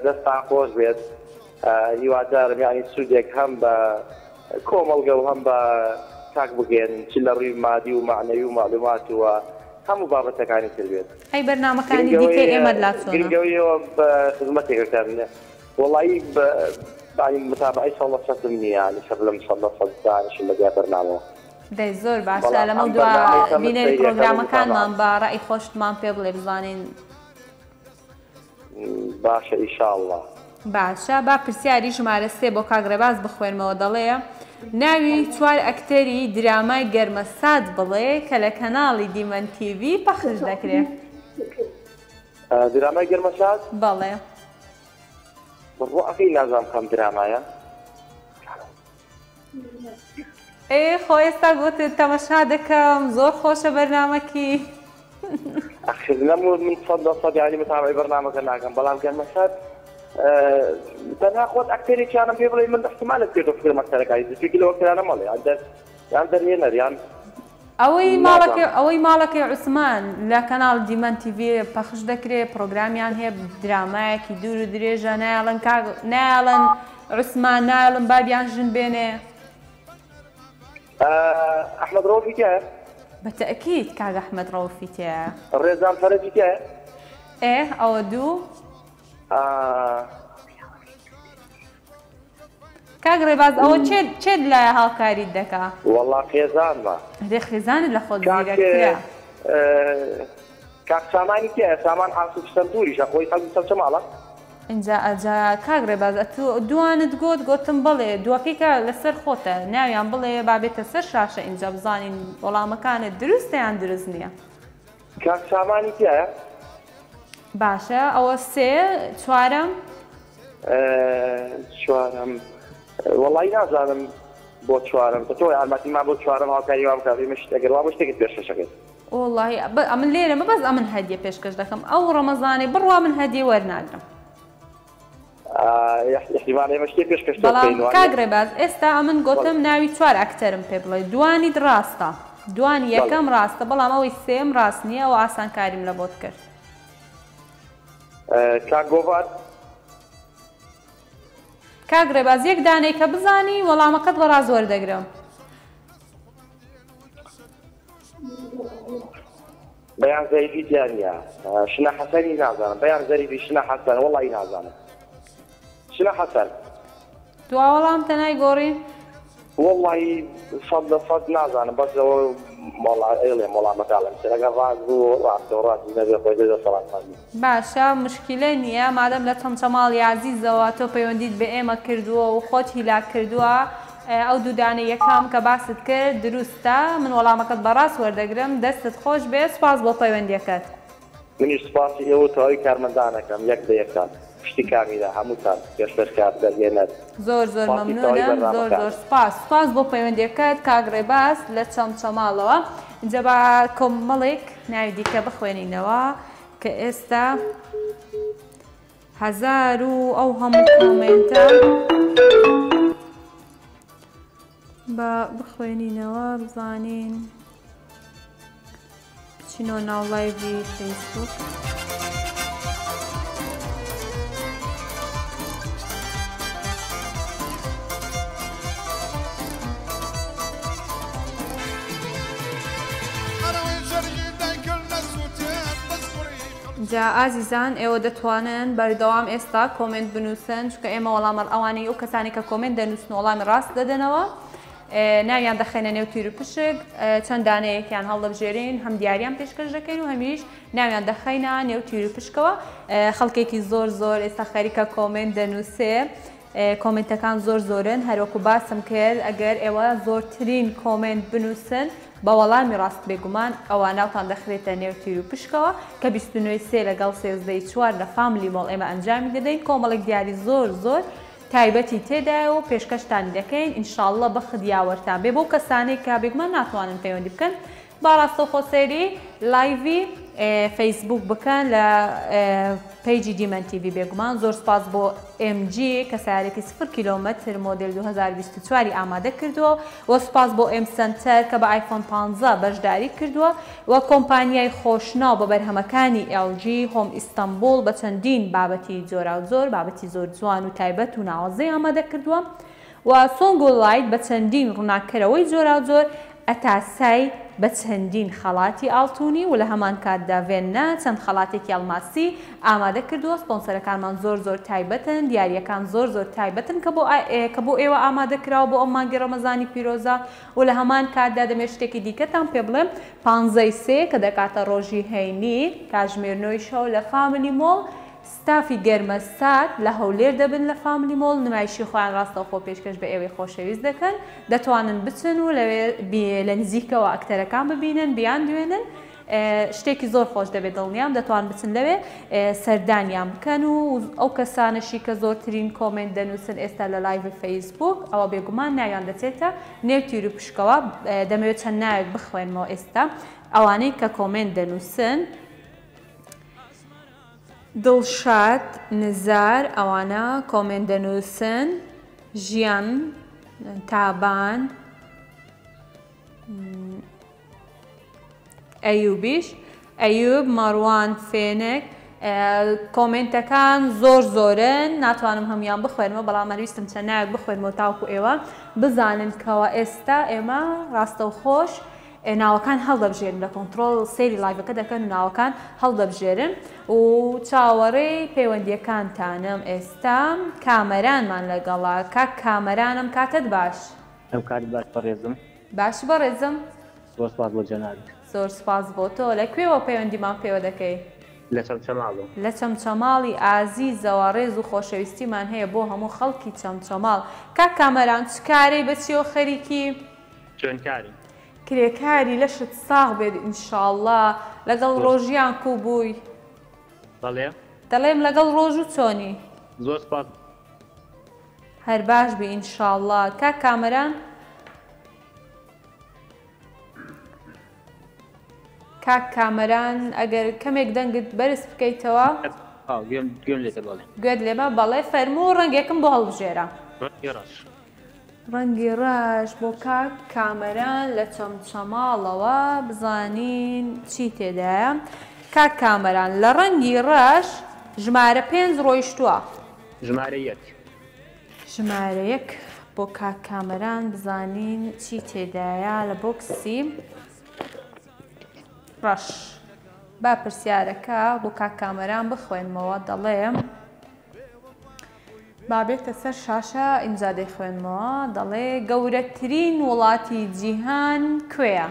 دەستتان خۆش بێت هیوادارم یانی سوودێک هەم بە کۆمەڵگە و هەم بە تاک بگەیەنن چ لە ڕووی مادی و مەعنەوی و مەعلومات و هەموو بابەتەکانی تر بێت. ئەی بەرنامەکانی دیکەی ئێمەت لا چۆنە؟ گرنگەوەی ئێوە بە خزمەتێکەکان وەڵایی یانی متابعەی سەد لە سەدم نییە یانی سەد لەم سەد لە سەد دانیشم بە دیار بەرنامەوە. دەی زۆر باشە بەڵام لەمەو ئەم دوا بەرنامەی کە من بینەری سەیری ئەکەم و پرۆگرامەکانمان متابعەم. بە ڕەئی خۆشتمان پێ بڵێ بزانین. باشە ئیشاڵڵا. باشە با پرسیاری ژمارە سێ بۆ کاک ڕێباز بخوێنمەوە دەڵێ ناوی چوار ئەکتەری درامای گەرمەسات بڵێ کە لە کەناڵی دیمەن تیڤی پەخش دەکرێ. درامای گەرمەسات؟ بەڵێ. بڕوا ئەکەی نازانم کام درامایە. ئێ خۆ ئێستا گوتت تەمەشا دەکەم زۆر خۆشە بەرنامەکی. ئەخر نەموت من سەد لە سەد یانی متابعەی بەرنامەکە ناکەم بەڵام گەرمەسات تەنها خۆت ئەکتەرێکیانم پێ بڵێ من احتمالت پێ بفکرم ئەکتەرەکانی تر لەو ئەکتەرانە مەڵێ یان دەر یان دەرهێنەر یان ئەوەی ماڵەکەی ئەوەی ماڵەکەی عوسمان لە کەناڵ دیمەن تیڤی پەخش دەکرێ پڕۆگرامیان هەیە درامایەکی دوور و درێژە نایەڵن کاک نایەڵن عوسمان نایەڵن بابیان ژن بێنێ. ئەحمەد ڕەوفی تیایە؟ بە تەئکید کاک ئەحمەد ڕەوفی تیایە. ڕێزان فەرەجی تیایە؟ ئێ ئەوە دوو. کاک ڕێباز ئەوە چێت چێت لایە هاوکاریت دەکا؟ وەڵا خێزانمە. ئەرێ خێزانت لە خۆت زیرەکترە. کاک سامانی کێیە؟ سامان عاسف سەمتوریشە خۆی خەڵکی چەمچەماڵە؟ ئینجا ئەجا کاک ڕێباز ئەتو دوانت گۆت گۆتم بەڵێ دوەکەی کە لەسەر خۆتە ناویان بڵێ با بێتە سەر شاشە ئینجا بزانین وەڵامەکانت دروستە یان دروست نییە. کاک سامانی تیایە؟ باشە ئەوە سێ چوارەم؟ چوارەم وەڵی نازانم بۆ چوارەم تۆ یارمەتیمان بۆ چوارەم هاوکاری وام بکە ئێمە شتێک وا بۆ شتێکت پێشکەشەکەی. وەڵاهی ئەمن لێرەمە بەس ئەمن هەدیە پێشکەش دەکەم ئەو ڕەمەزانەی بڕوا من هەدیە وەرناگرم. احتمال ئێمە شتێک پێشکەش تۆ بەڵام بکەین وانیە؟ کاک ڕێباز ئێستا ئەمن گۆتم ناوی چوار ئەکتەرم پێ بڵێ دوانیت ڕاستە دوانی بەڵێ. یەکەم ڕاستە بەڵام ئەوەی سێیەم ڕاست نییە ئەوە ئاسانکاریم لە بۆت کرد. کاک گۆڤار. کاک ڕێباز یەک دانەی کە بزانی وەڵامەکەت بە ڕاست وەردەگرم. بەیان زەریفی تیا نییە شنە حەسەنی نازانم بەیان زەریفی شنە حەسەن وەڵی نازانم شنە حەسەن. دوا وەڵام تەنای گۆڕی؟ وەڵی 100% نازانم بەس ئەوە وەڵا ئەیڵێم وەڵامەکە ئەڵێم ئەگەر ڕاست بوو ڕاستە و ڕاست نەبێ خۆی دەسەڵاتمان نییە. باشە مشکیلە نییە مادەم لە چەمچەماڵی عەزیزەوە تۆ پەیوەندیت بە ئێمە کردووە و خۆت هیلاک کردووە ئەو دوو دانەی یەکەم کە باست کرد دروستە من وەڵامەکەت بە ڕاست وەردەگرم دەستت خۆش بێت سوپاس بۆ پەیوەندیەکەت. منیش سوپاسی ئێوە و تەواوی کارمەندان ئەکەم یەک بە یەکتان پشتی کامیرا هەمووتان پێشکەشکار دەرهێنەر زۆر زۆر سوپاسی تەواوی مەمنونم زۆر بەرنامەکانت. زۆر سوپاس سوپاس بۆ پەیوەندیەکەت کاک ڕێباز لە چەمچەماڵەوە ئینجا با کۆمەڵێک ناوی دیکە بخوێنینەوە کە ئێستا هەزار و ئەو هەموو کۆمێنتە با بخوێنینەوە بزانین بچینەوە ناو لایڤی فەیسبوک. جا ئازیزان ئێوە دەتوانن بەردەوام ئێستا کۆمێنت بنووسن چونکە ئێمە وەڵامە ئەوانەی ئەو کەسانی کە کۆمێنت دەنووسن وەڵامی ڕاست دەدەنەوە ناویان دەخەینە نێو تیر و پشک چەند دانەیەکیان هەڵدەبژێرین هەم دیاریان پێشکەش دەکەین و هەمیش ناویان دەخەینە نێو تیر و پشکەوە خەڵکێکی زۆر زۆر ئێستا خەریکە کۆمێنت دەنووسێ کۆمێنتەکان زۆر زۆرن هەروەکو باسم کرد ئەگەر ئێوە زۆرترین کۆمێنت بنووسن بە وەڵامی ڕاست بێگومان ئەوا ناوتان دەخرێتە نێو تیر و پشکەوە کە 29 ی سێ لەگەڵ 13 ی چوار لە فاملی مۆڵ ئێمە ئەنجامی دەدەین کۆمەڵێک دیاری زۆر زۆر تایبەتی تێدایە و پێشکەشتانی دەکەین ان شاءاللە بەخت یاوەرتان بێ بەو کەسانەی کە بێگومان ناتوانن پەیوەندی بکەن با ڕاستەوخۆ سەیری لایڤی فەیسبوک بکەن لە پەیجی دیمەن تیڤی بێگومان زۆر سپاس بۆ MG کە سیارێکی 0 کیلۆمەتر مۆدێل 2024 ئامادە کردووە و سپاس بۆ ئێم سەنتەر کە بە ئایفۆن 15 بەشداری کردووە و کۆمپانیای خۆشناو بە بەرهەمەکانی LG هۆم ئیستەنبوڵ بە چەندین بابەتی جۆراوجۆر بابەتی زۆر جوان و تایبەت و ناوازەی ئامادە کردووە و سۆنگۆ لایت بە چەندین ڕووناککەرەوەی جۆراوجۆر، ئەتاسای بە چەندین خەڵاتی ئاڵتوونی و لە هەمان کاتدا ڤێننا چەند خەڵاتێکی ئەڵماسی ئامادە کردووە، سپۆنسەرەکانمان زۆر زۆر تایبەتن، دیارییەکان زۆر زۆر تایبەتن کە بۆ کە بۆ ئێوە ئامادە کراوە بۆ ئەم مانگی ڕەمەزانی پیرۆزە و لە هەمان کاتدا دەمەوێت شتێکی دیکەتان پێ بڵێم پانزەی سێ کە دەکاتە ڕۆژی هەینی کاژمێر نۆی شەو لە فاملی مۆڵ ستافی گەرمەسات لە هەولێر دەبن لە فاملی مۆڵ نمایشی خۆیان ڕاستەوخۆ پێشکەش بە ئێوەی خۆشەویست دەکەن دەتوانن بچن و لەوێ لە نزیکەوە ئەکتەرەکان ببینن بیاندوێنن شتێکی زۆر خۆش دەبێت دڵنیام دەتوان بچن لەوێ سەردانیان بکەن و ئەو کەسانەشی کە زۆرترین کۆمێنت دەنووسن ئێستا لە لایڤ فەیسبوک ئەوە بێگومان ناویان دەچێتە نێو تیر و پشکەوە دەمەوێت چەند ناوێک بخوێنمەوە ئێستا ئەوانەی کە کۆمێنت دەنووسن دڵشاد نزار ئەوانە کۆمێنت دەنووسن ژیان تابان ئەیوبیش ئەیوب مەڕوان فێنک کۆمێنتەکان زۆر زۆرن ناتوانم هەموان بخوێنمەوە بەڵام من ویستم چەند ناوێک بخوێنمەوە تاوکو ئێوە بزانن کەوا ئێستا ئێمە ڕاستەوخۆش. ناوەکان هەڵدەبژێرن لە کۆنتڕۆڵ سەیری live ەکە دەکەن و ناوەکان هەڵدەبژێرن و چاوەڕێی پەیوەندیەکانتانم ئێستا کامەرانمان لەگەڵە کاک کامەرانم کاتت باش. ئەم کاتت باش بەڕێزم. باشی بەڕێزم. زۆر سوپاس بۆ جەنابت. زۆر سوپاس بۆ تۆ. لە کوێوە پەیوەندیمان پێوە دەکەی؟ لە چەمچەماڵەوە. لە چەمچەماڵی ئازیزەوە ڕێز و خۆشەویستیمان هەیە بۆ هەموو خەڵکی چەمچەماڵ. کاک کامەران چ کارەی بە چیەوە خەریکی؟ خوێندکارم. کرێکاری لەشت ساغ بێت ان شاءاللە لەگەڵ ڕۆژیان کو بووی؟ بەڵێ. دەڵێم لەگەڵ ڕۆژوو چۆنی؟ زۆر سوپاس. هەر باش بی ان شاءاللە کاک کامەران. کاک کامەران ئەگەر کەمێک دەنگت بەرز بکەیتەوە. گوێم لێتە بەڵێ. گوێت لێمە بەڵێ فەرموو ڕەنگێکم بۆ هەڵبژێرە. ڕەنگی ڕەش. ڕەنگی ڕەش بۆ کاک کامەران لە چەمچەماڵەوە بزانین چی تێدایە کاک کامەران لە ڕەنگی ڕەش ژمارە پێنج ڕۆیشتووە. ژمارە یەک. ژمارە یەک بۆ کاک کامەران بزانین چی تێدایە لە بۆکسی ڕەش با پرسیارەکە بۆ کاک کامەران بخوێنمەوە دەڵێ با بێتە سەر شاشە ئینجا دەیخوێنمەوە دەڵێ گەورەترین وڵاتی جیهان کوێیە؟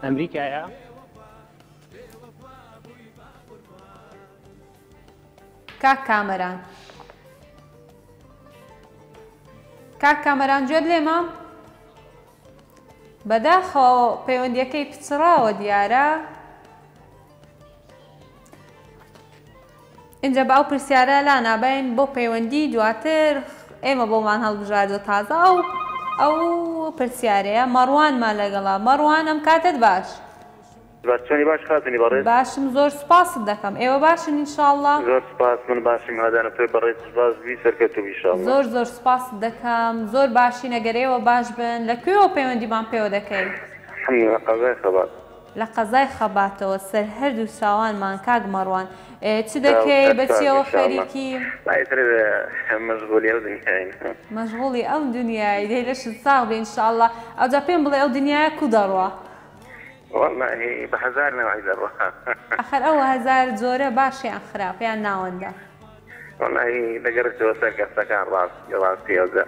ئەمریکایە. کاک کامەران کاک کامەران گوێت لێمە؟ بەداخەوە پەیوەندیەکەی پچڕاوە دیارە. ئینجا بە ئەو پرسیارە لا نابەین بۆ پەیوەندی دواتر ئێمە بۆمان هەڵبژاردوە تازە ئەو ئەو پرسیارەیە مەڕوانمان لەگەڵە مەڕوان ئەم کاتەت باش. باش چۆنی باش خاتونی بەڕێز. باشم زۆر سوپاست دەکەم ئێوە باشن ان شاءاللە. زۆر سوپاس من باشم هیوادارم تۆی بەڕێزیش باش بی سەرکەوتوو بی ان شاءاللە. زۆر زۆر سوپاست دەکەم زۆر باشین ئەگەر ئێوە باش بن لە کوێوە پەیوەندیمان پێوە دەکەی؟ الحمدللە قەزای خەبات. لە قەزای خەباتەوە سەر هەردوو چاوانمان کاک مەڕوان ئێ چ دەکەی بە چیەوە خەریکی؟ مەشغولی ئەو دنیاین. مەشغوڵی ئەو دنیای دەی لەشت ساغ بێ ان شاء اللە ئەوجا پێم بڵێ ئەو دنیایە کو دەڕوا؟ وەڵاهی بە هەزار نەوعی دەڕوا. ئەخەر ئەو هەزار جۆرە باشە یان خراپە یان ناوەندە؟ وەڵاهی دەگەڕێتەوە سەر کەسەکان ڕاست ڕاستی ئەوجا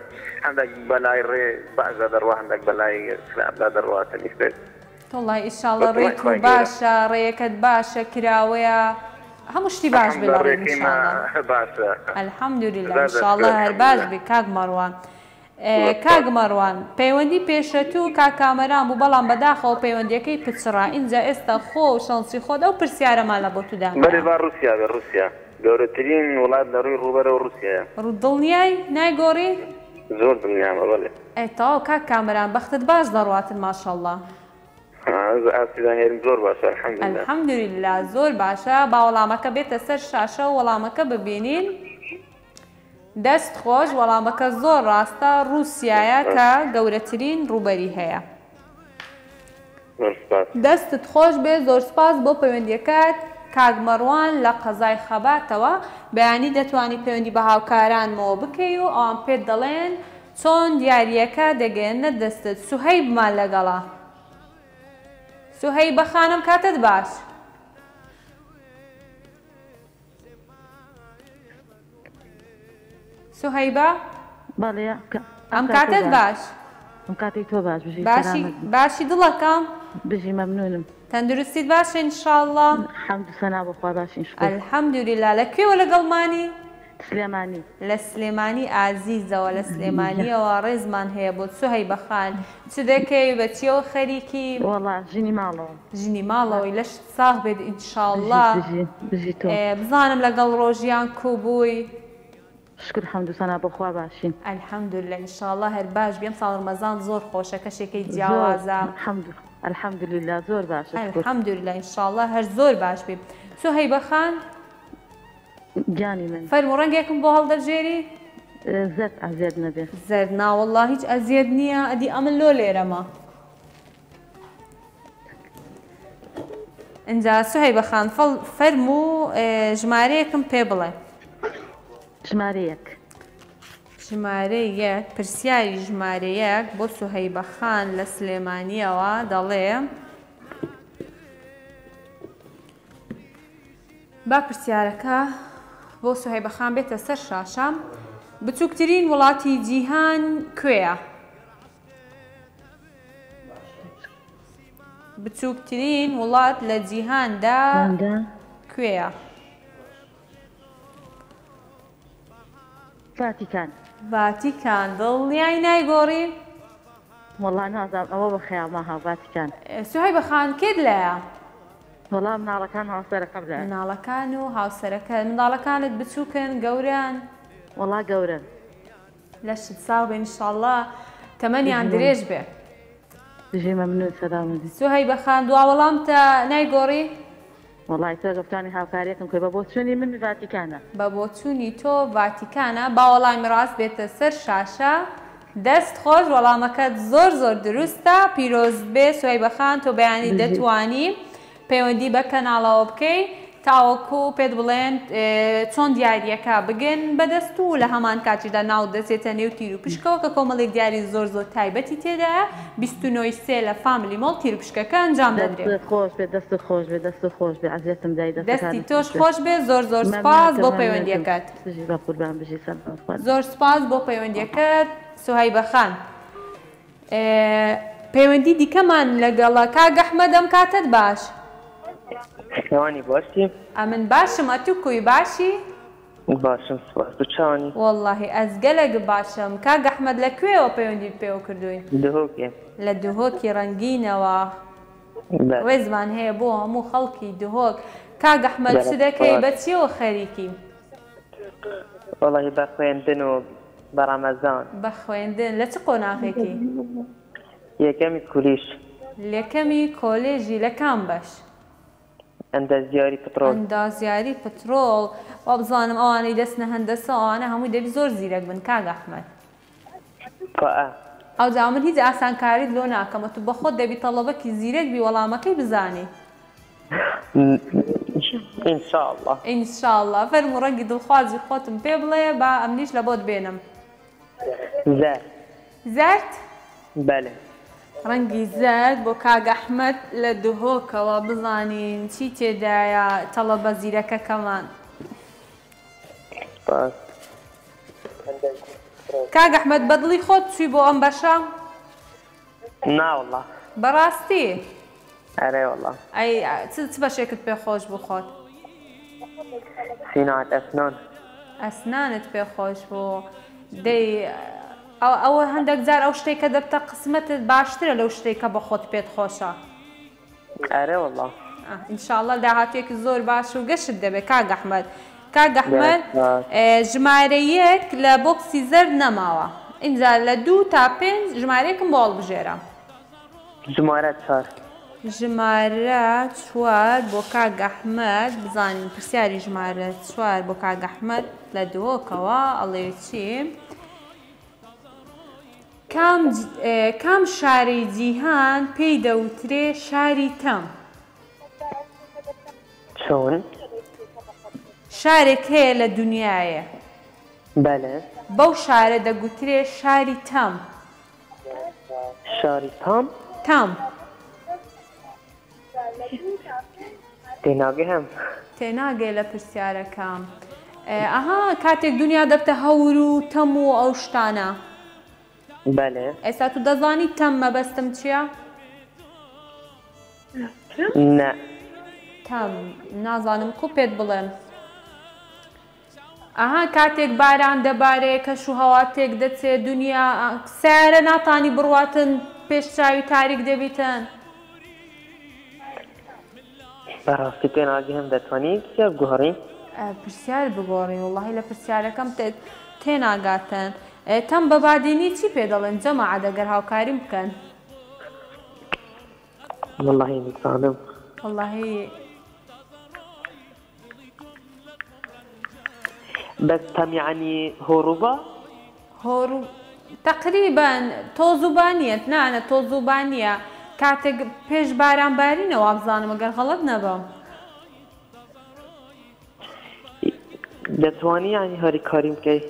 هەندێک بەلای ڕێ باشدا دەڕوا هەندێک بەلای خراپدا دەڕواتن ئیتر. تۆڵا ئیشاڵە ڕێت و باشە ڕێیەکەت باشە کراوەیە هەموو شتی باش بێ لە ڕێی ئینشاڵا الحمدللە ئینشاڵا هەر باش بی کاک مەڕوان کاک مەڕوان پەیوەندی پێشەتوو کاک کامەران بوو بەڵام بەداخەوە پەیوەندیەکەی پچڕا ئینجا ئێستا خۆ و شەنسی خۆت ئەو پرسیارەمان لە بۆ تو دانرا. بەلێ با ڕوسیا بێ ڕوسیا گەورەترین وڵات لە ڕووی ڕووبەرەوە ڕوسیایە. دڵنیای نایگۆڕی؟ زۆر دڵنیامە بەڵێ. ئەی تەواو کاک کامەران بەختت باش دەڕواتن ماشااللە. ئاستی زانیاریم زۆر باشە الحمدللە. الحمدللە زۆر باشە با وەڵامەکە بێتە سەر شاشە و وەڵامەکە ببینین دەست خۆش وەڵامەکە زۆر ڕاستە ڕووسیایە کە گەورەترین ڕووبەری هەیە. زۆر سوپاس. دەستت خۆش بێ زۆر سوپاس بۆ پەیوەندیەکەت کاک مەڕوان لە قەزای خەباتەوە بەیانی دەتوانی پەیوەندی بە هاوکارانمەوە بکەی و ئەوان پێت دەڵێن چۆن دیاریەکە دەگەیەننە دەستت سوهەیبمان لەگەڵە سوهەیبە خانم کاتت باش. سوهەیبە؟ بەڵێ ئەم کاتەت باش. ئەم کاتەی تۆ باش بژی باشی باشی دڵەکەم بژی مەمنونم. تەندروستیت باشە ان شاءاللە؟ حەمد و سەنا بۆ خوا باشین شوکر. الحمدللە لە کوێوە لەگەڵمانی؟ سلێمانی. لە سلێمانی ئازیزەوە لە سلێمانیەوە ڕێزمان هەیە بۆت سوهەیبە خان چ دەکەی بە چیەوە خەریکی؟ وەڵا ژنی ماڵەوەم. ژنی ماڵەوەی لەشت ساغ بێت ان شاءاللە. بژی بژی تۆ. بزانم لەگەڵ ڕۆژیان کو بووی؟ شکر حەمد و سەنا بۆ خوا باشین. الحمدللە ان شاءاللە هەر باش بی ئەمساڵ ڕمەزان زۆر خۆشە کەشێکەی جیاوازە. زۆر الحمدللە زۆر باشە شکر. الحمدللە ان شاءاللە هەر زۆر باش بی. سوهەیبە خان. گیانی من. فەرموو ڕەنگێکم بۆ هەڵدەبژێری؟ زەرد ئەزیەت نەبێ. زەرد ناوەڵا هیچ ئەزیەت نییە ئەدی ئەمن لۆ لێرەمە. ئینجا سوهەیبە خان فەرموو ژمارەیەکم پێ بڵێ. ژمارە یەک. ژمارە یەک، پرسیاری ژمارە یەک بۆ سوهەیبە خان لە سلێمانییەوە دەڵێ، با پرسیارەکە بۆ سوهەیبە خان بێتە سەر شاشە. بچووکترین وڵاتی جیهان کوێیە؟ بچووکترین وڵات لە جیهاندا کوێیە؟ ڤاتیکان. ڤاتیکان دڵنیای نایگۆڕی؟ وەڵا نازانم ئەوە بە خەیاڵما ها ڤاتیکان. سوهەیبە خان کێت لایە؟ وەڵا مناڵەکان هاوسەرەکەم لایە. مناڵەکان و هاوسەرەکەت. منداڵەکانت بچووکن گەورەن؟ وەڵا گەورەن. لەشت ساغ بێ انشاءاللە تەمەنیان درێژ بێ. بژی مەمنون سەلامت بی. سوهەیبە خان دوا وەڵامتە نایگۆڕی؟ وەڵای تۆ گەر بتوانی هاوکاریەکم کەی بە بۆچونی من ڤاتیکانە. بە بۆچونی تۆ ڤاتیکانە با وەڵامی ڕاست بێتە سەر شاشە دەست خۆش وەڵامەکەت زۆر زۆر دروستە پیرۆز بێ سوهەیبە خان تۆ بەیانی دەتوانی پەیوەندی بە کەناڵەوە بکەی تاوەکو پێت بڵێن چۆن دیارییەکە بگەن بەدەست و لە هەمان کاتیشدا ناوت دەچێتە نێو تیروپشکەوە کە کۆمەڵێک دیاری زۆر زۆر تایبەتی تێدایە 29 ی سێ لە فاملی مۆڵ تیروپشکەکە ئەنجام دەدرێت. دەستت خۆش بێت دەستت خۆش بێت دەستت خۆش بێت عەزیەتم دای دەستی دەستەکانت تۆش خۆش بێت خۆش بێ زۆر زۆر سوپاس مەمنونتم بۆ مەمنونتم پەیوەندیەکەت. بژی بەقوربان بژی سەلامەت خوات. زۆر سوپاس بۆ پەیوەندیەکەت سوهەیبە خان. پەیوەندی دیکەمان لەگەڵە کاک ئەحمەد ئەم کاتەت باش. چاوانی باشی؟ ئەمن باشم ئەتو کوی باشی؟ باشم سوپاس تو چاوانی؟ وەڵاهی ئەز گەلەک باشم کاک ئەحمەد لە کوێوە پەیوەندیت پێوە کردووین؟ دهۆکێ. لە دهۆکی ڕەنگینەوە بەلێ. ڕێزمان هەیە بۆ هەموو خەڵکی دهۆک کاک ئەحمەد چ بەلێ دەکەی سوپاس. بە چیەوە خەریکی؟ وەڵاهی بە خوێندن و بە ڕەمەزان. بە خوێندن لە چ قۆناغێکی؟ یەکەمی کولیژ. لەکەمی کۆلێژی لە کام بەش؟ ئەندازیاری پتڕۆڵ. ئەندازیاری پتڕۆڵ وابزانم ئەوانەی دەچنە هەندەسە ئەوانە هەمووی دەبی زۆر زیرەک بن کاک ئەحمەد. پآ. ئەوجا من هیچ ئاسانکاریت لۆ ناکەم ئەتو بەخۆت دەبی تەڵەبەکی زیرەک بی وەڵامەکەی بزانی. ان شاء اللە. ان شاء اللە فەرموو ڕەنگی دڵخوازی خۆتم پێ بڵێ با ئەمنیش لەبۆت بێنم. زەرد. زەرد؟ بەلێ. ڕەنگی زەرد بۆ کاک ئەحمەد لە دهۆکەوە بزانین چی تێدایە تەڵەبە زیرەکەکەمان. سوپاس. کاک ئەحمەد بەدڵی خۆت چوی بۆ ئەم بەشە؟ ناوەڵا. بەڕاستی؟ ئەرێ وەڵا. ئەی چ چ بەشێکت پێ خۆش بوو خۆت؟ سیناعەت ئەسنان. ئەسنانت پێ خۆش بوو دەی ئەوە هەندێک جار ئەو شتێک کە دەبتە قسمەتت باشترە لەو شتێک کە بە خۆت پێت خۆشە. ئەرێ وەڵا. ان شاء اللە داهاتوویەکی زۆر باش و گەشت دەبێت کاک ئەحمەد. کاک ئەحمەد ژمارە یەک لە بۆکسی زەرد نەماوە ئینجا لە دوو تا پێنج ژمارەیەکم بۆ هەڵبژێرە. ژمارە چوار. ژمارە چوار بۆ کاک ئەحمەد بزانین پرسیاری ژمارە چوار بۆ کاک ئەحمەد لە دهۆکەوە ئەڵێ چی؟ کام کام شاری جیهان پێی دەوترێ شاری تەم؟ چۆن؟ شارێک هەیە لە دنیایێ. بەلێ. بەو شارە دەگوترێ شاری تەم. شاری تام؟ تەم. تێناگەم. تێناگەی لە پرسیارەکەم. ئەها کاتێک دنیا دەبتە هەور و تەم و ئەو شتانە. بەلێ. ئێستا تو دەزانی تەم مەبەستم چییە؟ نا. تەم نازانم کو پێت بڵێم. ئەها کاتێک باران دەبارێ کەش و هەوا تێک دەچێ دنیا سیارە ناتانی بڕواتن پێش چاوی تاریک دەبیتن. بەڕاستی تێناگەم دەتوانی پرسیار بگۆڕی؟ پرسیار بگۆڕی وەڵاهی لە پرسیارەکەم تێناگاتن. تەم بە بادینی چی پێ دەڵێن جەماعەت ئەگەر هاوکاریم بکەن؟ وەڵاهی نزانم. وەڵاهی بەس تەم یەعنی هۆڕوبا؟ هۆڕو تەقریبەن تۆزوبا نییە نا نا تۆزوبا نییە کاتێک پێش باران بارینە وابزانم ئەگەر غەڵەت نەبم. دەتوانی یەعنی هاریکاریم بکەی؟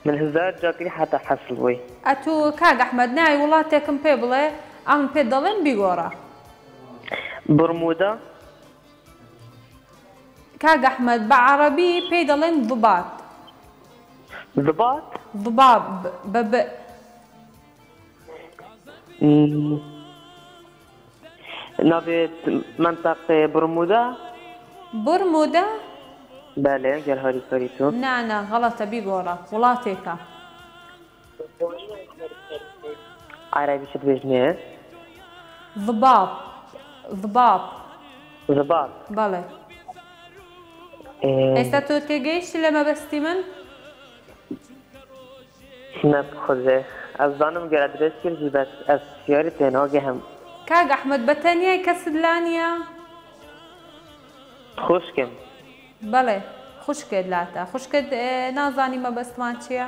من هزار جاکری حتا حەسڵ بووی. ئەتوو کاک ئەحمەد ناوی وڵاتێکم پێ بڵێ ئەمن پێت دەڵێم بیگۆڕە. بڕمودا. کاک ئەحمەد بە عەڕەبی پێی دەڵێن ضباط. ضباط؟ ضباب بە ب. ناوێت مەنتەقێ بڕمودا. بڕمودا؟ بەلێ گەر هاریکاری تۆ. نا نا غەڵەتە بیگۆڕە وڵاتێکە. عەرەبی چ دبێژنێ؟ ضباب ضباب. ضباب. بەڵێ. ئێستا تۆ تێگەیشتی لە مەبەستی من؟ نە بخوزێ ئەزانم گەر ئەدرێس کردی بەس ئەز پرسیاری تێناگەهم. کاک ئەحمەد بە تەنیای کەست لا نیە؟ خوشکم. بەڵێ خوشکت لاتە خوشکت نازانی مەبەستمان چیە؟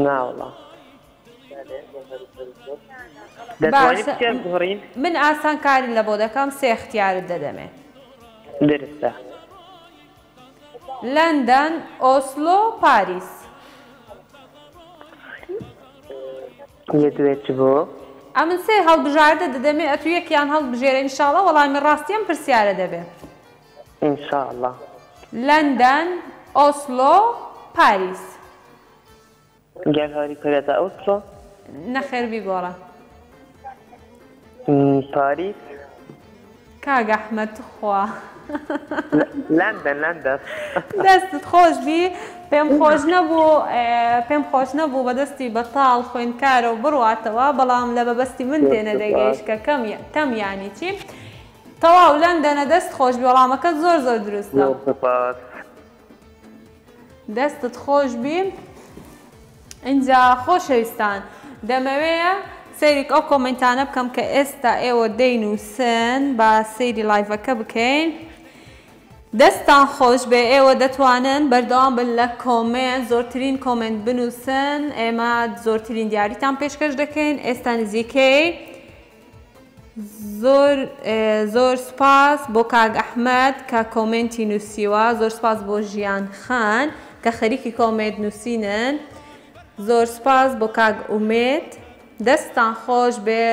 ناوەڵا. دەتوانی باشە پرسیار بگۆڕین؟ من ئاسانکاری لە بۆ دەکەم سێ اختیارت دەدەمێ. درستە. لەندەن، ئۆسلۆ، پاریس. یە دوێ چ بۆ؟ ئەمن سێ هەڵبژاردە دەدەمێ ئەتوو یەکیان هەڵبژێرە ئینشاڵا وەڵامی ڕاستی ئەم پرسیارە دەبێ. ان شاء اللە. لەندەن، ئۆسلۆ، پاریس. گەر هاریکاریەتە ئۆسلۆ. نەخێر بیگۆڕە. پاریس. کاک ئەحمەد تخوا. لەندەن لەندەن. دەستت خۆش بی پێم خۆش نەبوو پێم خۆش نەبوو بەدەستی بەتاڵ خوێندکارە و بڕواتەوە بەڵام لە بەبەستی من تێنەدەگەیشت کە کەم تەم یانی چی تەواو لەندەنە دەست خۆش بی وەڵامەکەت زۆر زۆر دروستە. زۆر سوپاس. دەستت خۆش بی ئینجا خۆشەویستان دەمەوێ سەیری ئەو کۆمێنتانە بکەم کە ئێستا ئێوە دەینووسن با سەیری لایڤەکە بکەین دەستان خۆش بێ ئێوە دەتوانن بەردەوام بن لە کۆمێنت زۆرترین کۆمێنت بنووسن ئێمە زۆرترین دیاریتان پێشکەش دەکەین ئێستا نزیکەی زۆر زۆر سوپاس بۆ کاک ئەحمەد کە کۆمێنتی نووسیوە زۆر سوپاس بۆ ژیان خان کە خەریکی کۆمێنت نووسینن زۆر سوپاس بۆ کاک ئومێد دەستتان خۆش بێ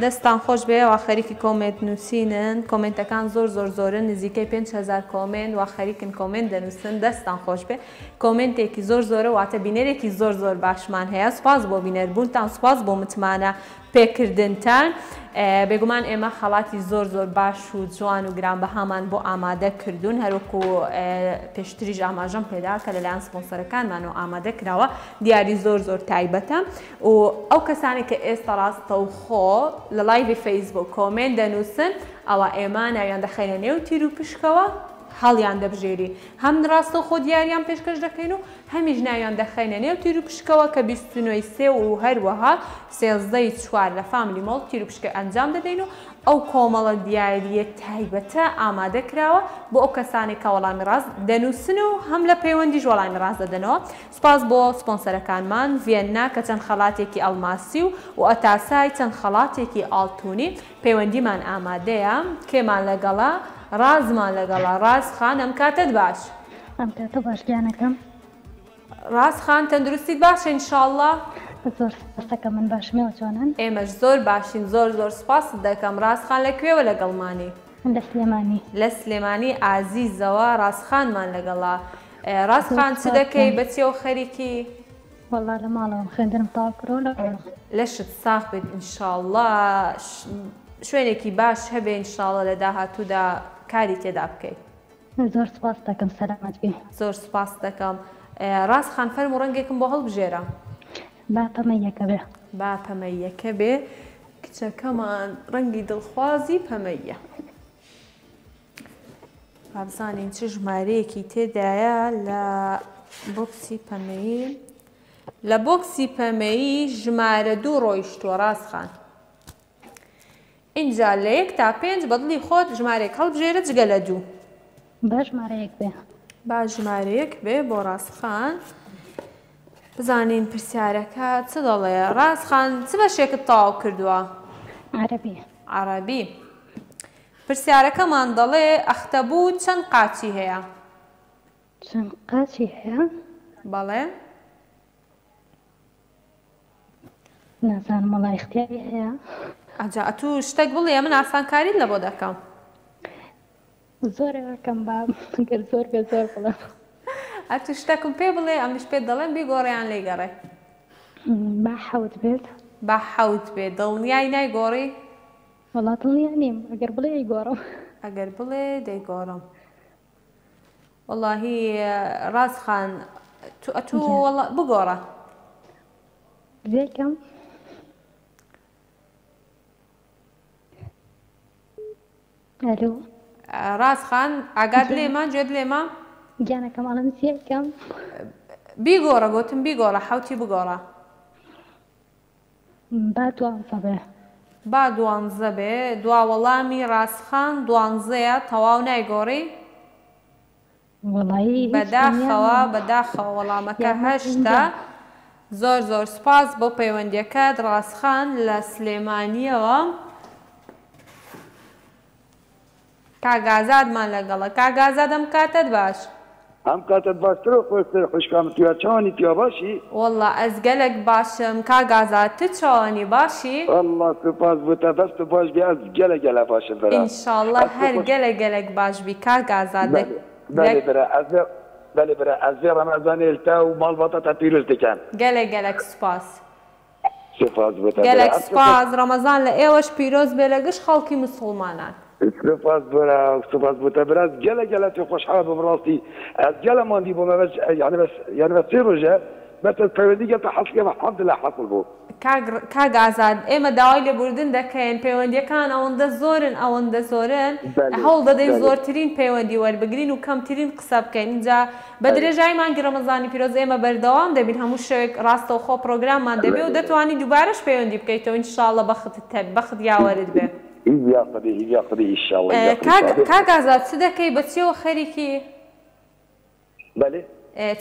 دەستتان خۆش بێ وا خەریکی کۆمێنت نووسینن کۆمێنتەکان زۆر زۆر زۆرن نزیکەی 5000 کۆمێنت وا خەریکن کۆمێنت دەنووسن دەستتان خۆش بێ کۆمێنتێکی زۆر زۆرە واتە بینەرێکی زۆر زۆر باشمان هەیە سوپاس بۆ بینەربوونتان سوپاس بۆ متمانە پێکردنتان بێگومان ئێمە خەڵاتی زۆر زۆر باش و جوان و گرانبەهامان بۆ ئامادە کردوون هەروەکو پێشتریش ئاماژەم پێدا کە لەلایەن سپۆنسەرەکانمانەوە ئامادە کراوە دیاری زۆر زۆر تایبەتە و ئەو کەسانێک کە ئێستا ڕاستەوخۆ لە لایڤی فەیسبوک کۆمێنت دەنووسن ئەوە ئێمە ناویان دەخەینە نێو تیر و پشکەوە هەڵیان دەبژێرین هەم ڕاستەوخۆ دیاریان پێشکەش دەکەین و هەمیش ناویان دەخەینە نێو تیروپشکەوە کە 29 ی سێ و هەروەها 13 ی چوار لە فاملی مۆڵ تیروپشکە ئەنجام دەدەین و ئەو کۆمەڵە دیارییە تایبەتە ئامادە کراوە بۆ ئەو کەسانەی کە وەڵامی ڕاست دەنووسن و هەم لە پەیوەندیش وەڵامی ڕاست دەدەنەوە. سوپاس بۆ سپۆنسەرەکانمان ڤیەننا کە چەند خەڵاتێکی ئەڵماسی و و ئەتاسای چەند خەڵاتێکی ئاڵتونی پەیوەندیمان ئامادەیە. کێمان لەگەڵە؟ ڕازمان لەگەڵە. ڕاز خان ئەم کاتەت باش. ئەم کاتە باش گیانەکەم. ڕاز خان تەندروستیت باشە ان شاءاللە؟ زۆر سوپاستەکەم من باشم ئێوە چۆنن؟ ئێمەش زۆر باشین زۆر زۆر سوپاست دەکەم. ڕاز خان لە کوێوە لەگەڵمانی؟ من لە سلێمانی. لە سلێمانی ئازیزەوە ڕاز خانمان لەگەڵە. ڕاز زۆر خان چ سوپاس دەکەی گیان. بە چیەوە خەریکی؟ وەڵا لە ماڵەوەم خوێندنم تەواو کردووە لە ماڵەوەم. لەشت ساغ بێت ان شاءاللە شوێنێکی باش هەبێ ان شاءاللە لە داهاتوودا کاری تێدا بکەی. زۆر سوپاست دەکەم سەلامەت بی. زۆر سوپاست دەکەم ڕاز خان فەرموو ڕەنگێکم بۆ هەڵبژێرە. با پەمەییەکە بێ. با پەمەییەکە بێ کچەکەمان ڕەنگی دڵخوازی پەمەییە. با بزانین چ ژمارەیەکی تێدایە لە بۆکسی پەمەیی. لە بۆکسی پەمەیی ژمارە دوو ڕۆیشتووە ڕاز خان. ئینجا لە یەک تا پێنج بە دڵی خۆت ژمارەیەک هەڵبژێرە جگە لە دوو. با ژمارە یەک بێ. با ژمارە یەک بێ بۆ ڕاز خان. بزانین پرسیارەکە چ دەڵێ. ڕاز خان چ بەشێکت تەواو کردووە؟ عەرەبی. عەرەبی. پرسیارەکەمان دەڵێ ئەختەبووت چەند قاچی هەیە؟ چەند قاچی هەیە؟ بەڵێ. نازانم وەڵا ئیختیاری هەیە. ئەجا ئەتوو شتەک بڵێ من ئاسانکاریت لەبۆ دەکەم. زۆر ئەکەم با گەر زۆر بێ زۆر بڵێم. ئەتوو شتەکم پێ بڵێ ئەمنیش پێت دەڵێم بیگۆڕێ یان لێیگەڕێ. با حەوت بێت. با حەوت بێ دڵنیای نایگۆڕی؟ وەڵا دڵنیا نیم ئەگەر بڵێ ئەیگۆڕم. ئەگەر بڵێ دەیگۆڕم. وەڵاهی ڕاز خان تو ئەتوو وەڵا بگۆڕە. زێکەم. ئەلۆ. ڕاز خان ئاگات لێمە گوێت لێمە؟ گیانەکەم ئەڵێم زێکەم. بیگۆڕە گۆتم بیگۆڕە حەوتی بگۆڕە. با دوانزە بێ. با دوانزە بێ دوا وەڵامی ڕازخان دوانزەیە تەواو نایگۆڕی؟ وەڵایی هیچ دڵنیا بەداخەوە نیم. بەداخەوە وەڵامەکە یارمەتیم هەشتە دە. زۆر زۆر سوپاس بۆ پەیوەندیەکەت ڕازخان لە سلێمانیەوە. کاک ئازادمان لەگەڵە کاک ئازاد ئەم کاتەت باش. ئەم کاتەت باشتر و خۆشتر خوشکام تیا چۆنی تیا باشی؟ وەڵا ئەز گەلەک باشم کاک ئازاد ت چۆنی باشی؟ وەڵا سوپاس بۆ تە بەس تو باش بی ئەز گەلە گەلە باشم برا ئینشاڵڵە ئەز هەر خۆش گەلە گەلەک باش بی کاک ئازاد دەک بەلێ بەلێ دەک برا ئەز بەلێ برا ئەز ڤێ ڕەمەزانێ لتە و ماڵباتە تە پیروز دکەم. گەلە گەلەک سوپاس. سوپاس بۆ تە برا گەلەک ئەز خۆش سوپاس ڕەمەزان لە ئێوەش پیرۆز بێ لە گشت خەڵکی مسوڵمانان. سوپاس برا سوپاس بۆ تە برا ئەز گەلە گەلە پێ خۆشحاڵ بووم ڕاستی ئەز گەلە ماندی بوومە بەس یانی بەس یانی بەس سێ ڕۆژە بەس ئەز پەیوەندی گەل تە حەسڵ الحمدللە حەسڵ بوو. کاک کاک ئازاد ئێمە داوای لێبوردن دەکەین پەیوەندیەکان ئەوەندە زۆرن ئەوەندە زۆرن بەلێ هەوڵ دەدەین بەلێ. زۆرترین پەیوەندی وەربگرین و کەمترین قسە بکەین ئینجا بە بەلێ. درێژایی مانگی ڕەمەزانی پیرۆز ئێمە بەردەوام دەبین هەموو شەوێک ڕاستەوخۆ پڕۆگراممان دەبێ و بەلێ بەلێ. دەتوانی دووبارەش پەیوەندی بکەیتەوە ان شاء اللە بەختت هەبێ بەخت یاوەرت بێ. هیڤیا خودێ هیڤیا خودێ ئیشاڵڵە هیڤیا خودێ کاک سابێ. کاک ئازاد چ دەکەی بە چیەوە خەریکی؟ بەلێ.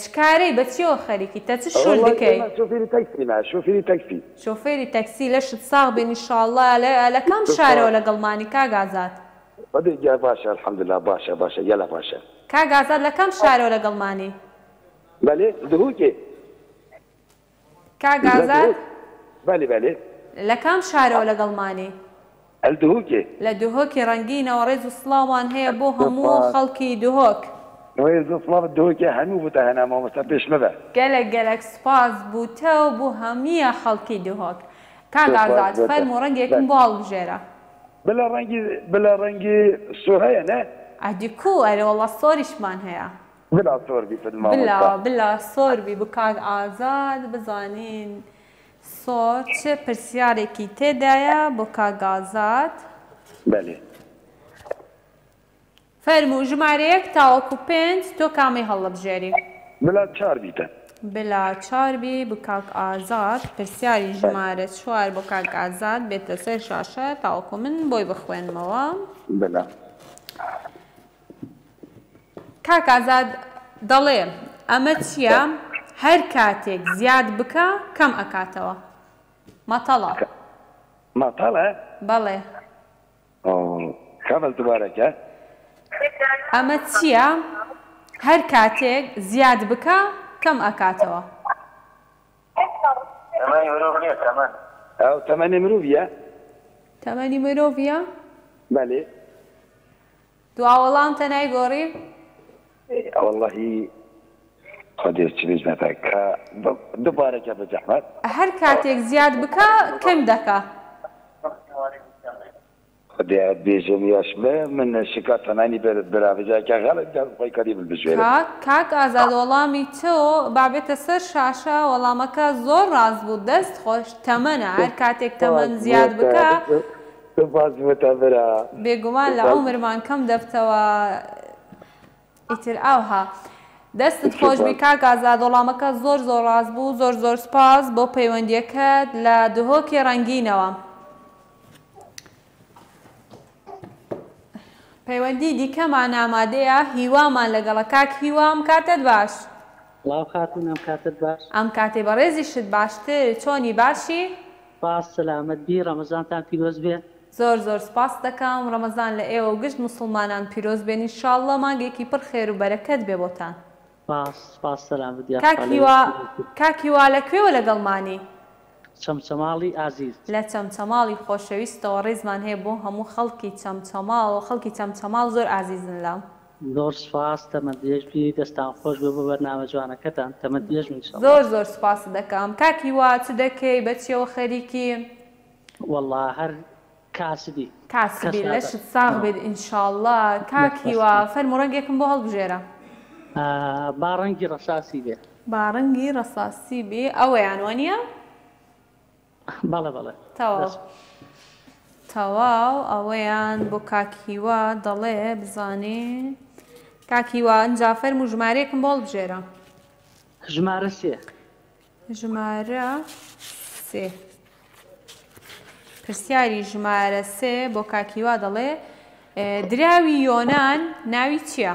چ کارەی بە چیەوە خەریکی تە چ شول وەڵای دکەی؟ ئێمە شۆفێری تەکسیمە شۆفێری تەکسی. شۆفێری تەکسی لەشت ساغ بێ ان شاء اللە لە لە کام شارەوە سوپاس لەگەڵمانی کاک ئازاد؟ خودێ گیان باشە الحمدللە باشە باشە یەلا باشە. کاک ئازاد لە کام شارەوە لەگەڵمانی؟ بەلێ دهۆکێ. کاک لە ئازاد؟ دهۆک بەلێ بەلێ. لە کام شارەوە لەگەڵمانی؟ ئەل دهۆکێ. لە دهۆکی ڕەنگینەوە ڕێز و سڵاومان هەیە بۆ هەموو سوپاس. خەڵکی دهۆک. ڕێز و سڵاوت دهۆکێ هەموو بوتە هەنا مامۆستا پێشمەبە. گەلەک گەلەک سوپاس بو تە و بو هەمیە خەڵکی دهۆک. کاک سوپاس ئازاد بۆ تە. فەرموو ڕەنگێکم بەلێ. بۆ هەڵبژێرە. بلا ڕەنگی بلا ڕەنگی سۆر هەیە نە؟ ئەدی کوو ئەرێ وەڵا سۆریشمان هەیە. بلا سۆر بی فت بلا مامۆستا. بلا سۆر بی بو کاک ئازاد بزانین سۆر چ پرسیارێکی تێدایە بۆ کاک ئازاد. بەلێ. فەرموو ژمارە یەک تاوەکو پێنج تۆ کامەی هەڵدەبژێری؟ بلا چار بیتە. بلا چار بی بو کاک ئازاد پرسیاری بەلێ. ژمارە چوار بۆ کاک ئازاد بێتە سەر شاشە تاوەکو من بۆی بخوێنمەوە. بلا. کاک ئازاد دەڵێ ئەمە چیە هەر کاتێک زیاد بکا کەم ئەکاتەوە مەتەڵە. مەتەڵە؟ بەڵێ. کامەس دوبارە کە. ئەمە چیە هەر کاتێک زیاد بکا کەم ئەکاتەوە. تەمەنی مرۆڤ نیە تەمەن. ئەو تەمەنی مرۆڤیە؟ تەمەنی مرۆڤیە؟ بەلێ. دوا وەڵامتە نایگۆڕی؟ وەڵاهی خودێ چ بێژمە تە کە دوبارە کە بە زەحمەت. هەر کاتێک زیاد بکا کەم دەکا. خودێ ئەت بێژم یاش بە من شکا تەمەنی برا بجا کە غەڵەت دەم خۆی کاری من بژێرم. کاک کاک ئازاد وەڵامی تۆ با بێتە سەر شاشە وەڵامەکە زۆر ڕاست بوو دەست خۆش تەمەنە هەر کاتێک تەمەن زیاد بکا سوپاس بۆتە برا. بێگومان لە عومرمان کەم دەبتەوە ئیتر ئاوها. دەستت خۆشبی کاک ئازاد وەڵامەکە زۆر زۆر ڕاست بوو زۆر زۆر سوپاس بۆ پەیوەندیەکەت لە دهۆکی ڕەنگینەوە. پەیوەندی دیکەمان ئامادەیە هیوامان لەگەڵە کاک هیوا ئەم کاتەت باش. سڵاو خاتوون ئەم کاتەت باش. ئەم کاتەی بەڕێزیشت باشتر چۆنی باشی؟ سپاس سەلامەت بی ڕەمەزانتان پیرۆز بێ. زۆر زۆر سپاست دەکەم ڕەمەزان لە ئێوە و گشت موسڵمانان پیرۆز بێ ان شاءاللە مانگێکی پڕ خێر و بەرەکەت بێ بۆتان. سپاس سپاس سەلامەت کاک یاخوا لەوێش هیوا سەلامەت. کاک هیوا لە کوێوە لەگەڵمانی؟ چەمچەماڵی ئازیز. لە چەمچەماڵی خۆشەویستەوە ڕێزمان هەیە بۆ هەموو خەڵکی چەمچەماڵ خەڵکی چەمچەماڵ زۆر ئازیزن لام. زۆر سپاس تەمەن درێژ بی دەستان خۆش بێ بۆ بەرنامە جوانەکەتان تەمەن درێژ بن ئیشەڵا. زۆر زۆر سوپاست دەکەم کاک هیوا چ دەکەی بە چیەوە خەریکی؟ وەڵا هەر کاسبی. کاسبی کەسابە. لەشت ساغ بێت ان شاءاللە کاک هیوا فەرموو ڕەنگێکم بۆ هەڵبژێرە. با ڕەنگی ڕەساسی بێ. با ڕەنگی ڕەساسی بێ ئەوەیان وەنیە؟ بەڵێ بەڵێ. تەواو تەواو ئەوەیان بۆ کاک هیوا دەڵێ بزانێ کاک هیوا ئینجا فەرموو ژمارەیەکم بۆ هەڵبژێرە. ژمارە سێ. ژمارە سێ. پرسیاری ژمارە سێ بۆ کاک هیوا دەڵێ دراوی یۆنان ناوی چییە؟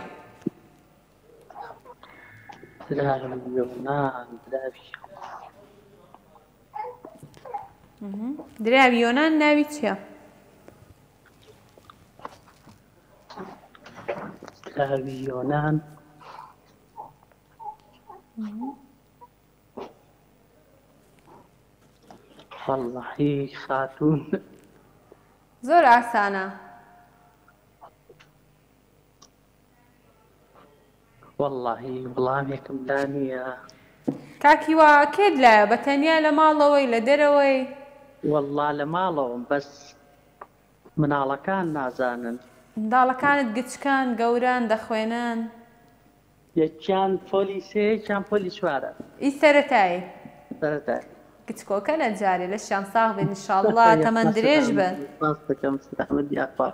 دراوی یۆنان دراوی دراوی یۆنان ناوی چییە؟ دراوی یۆنان وەڵڵاهی خاتوون. زۆر ئاسانە. وەڵڵاهی وەڵامێکم لا نییە. کاک هیوا کێت لایە بە تەنیا لە ماڵەوەی لە دەرەوەی؟ وەڵڵا لە ماڵەوەم بەس مناڵەکان نازانن. منداڵەکانت گچکەن گەورەن دەخوێنن؟ یەکیان پۆلی سێ یەکیان پۆلی چوارە. ئی سەرەتایی. سەرەتایی. گچکۆکەنە جارێ لەشیان ساغ بێت انشاللە تەمەن درێژ بن. سپاست دەکەم سەلامەت یاخوا.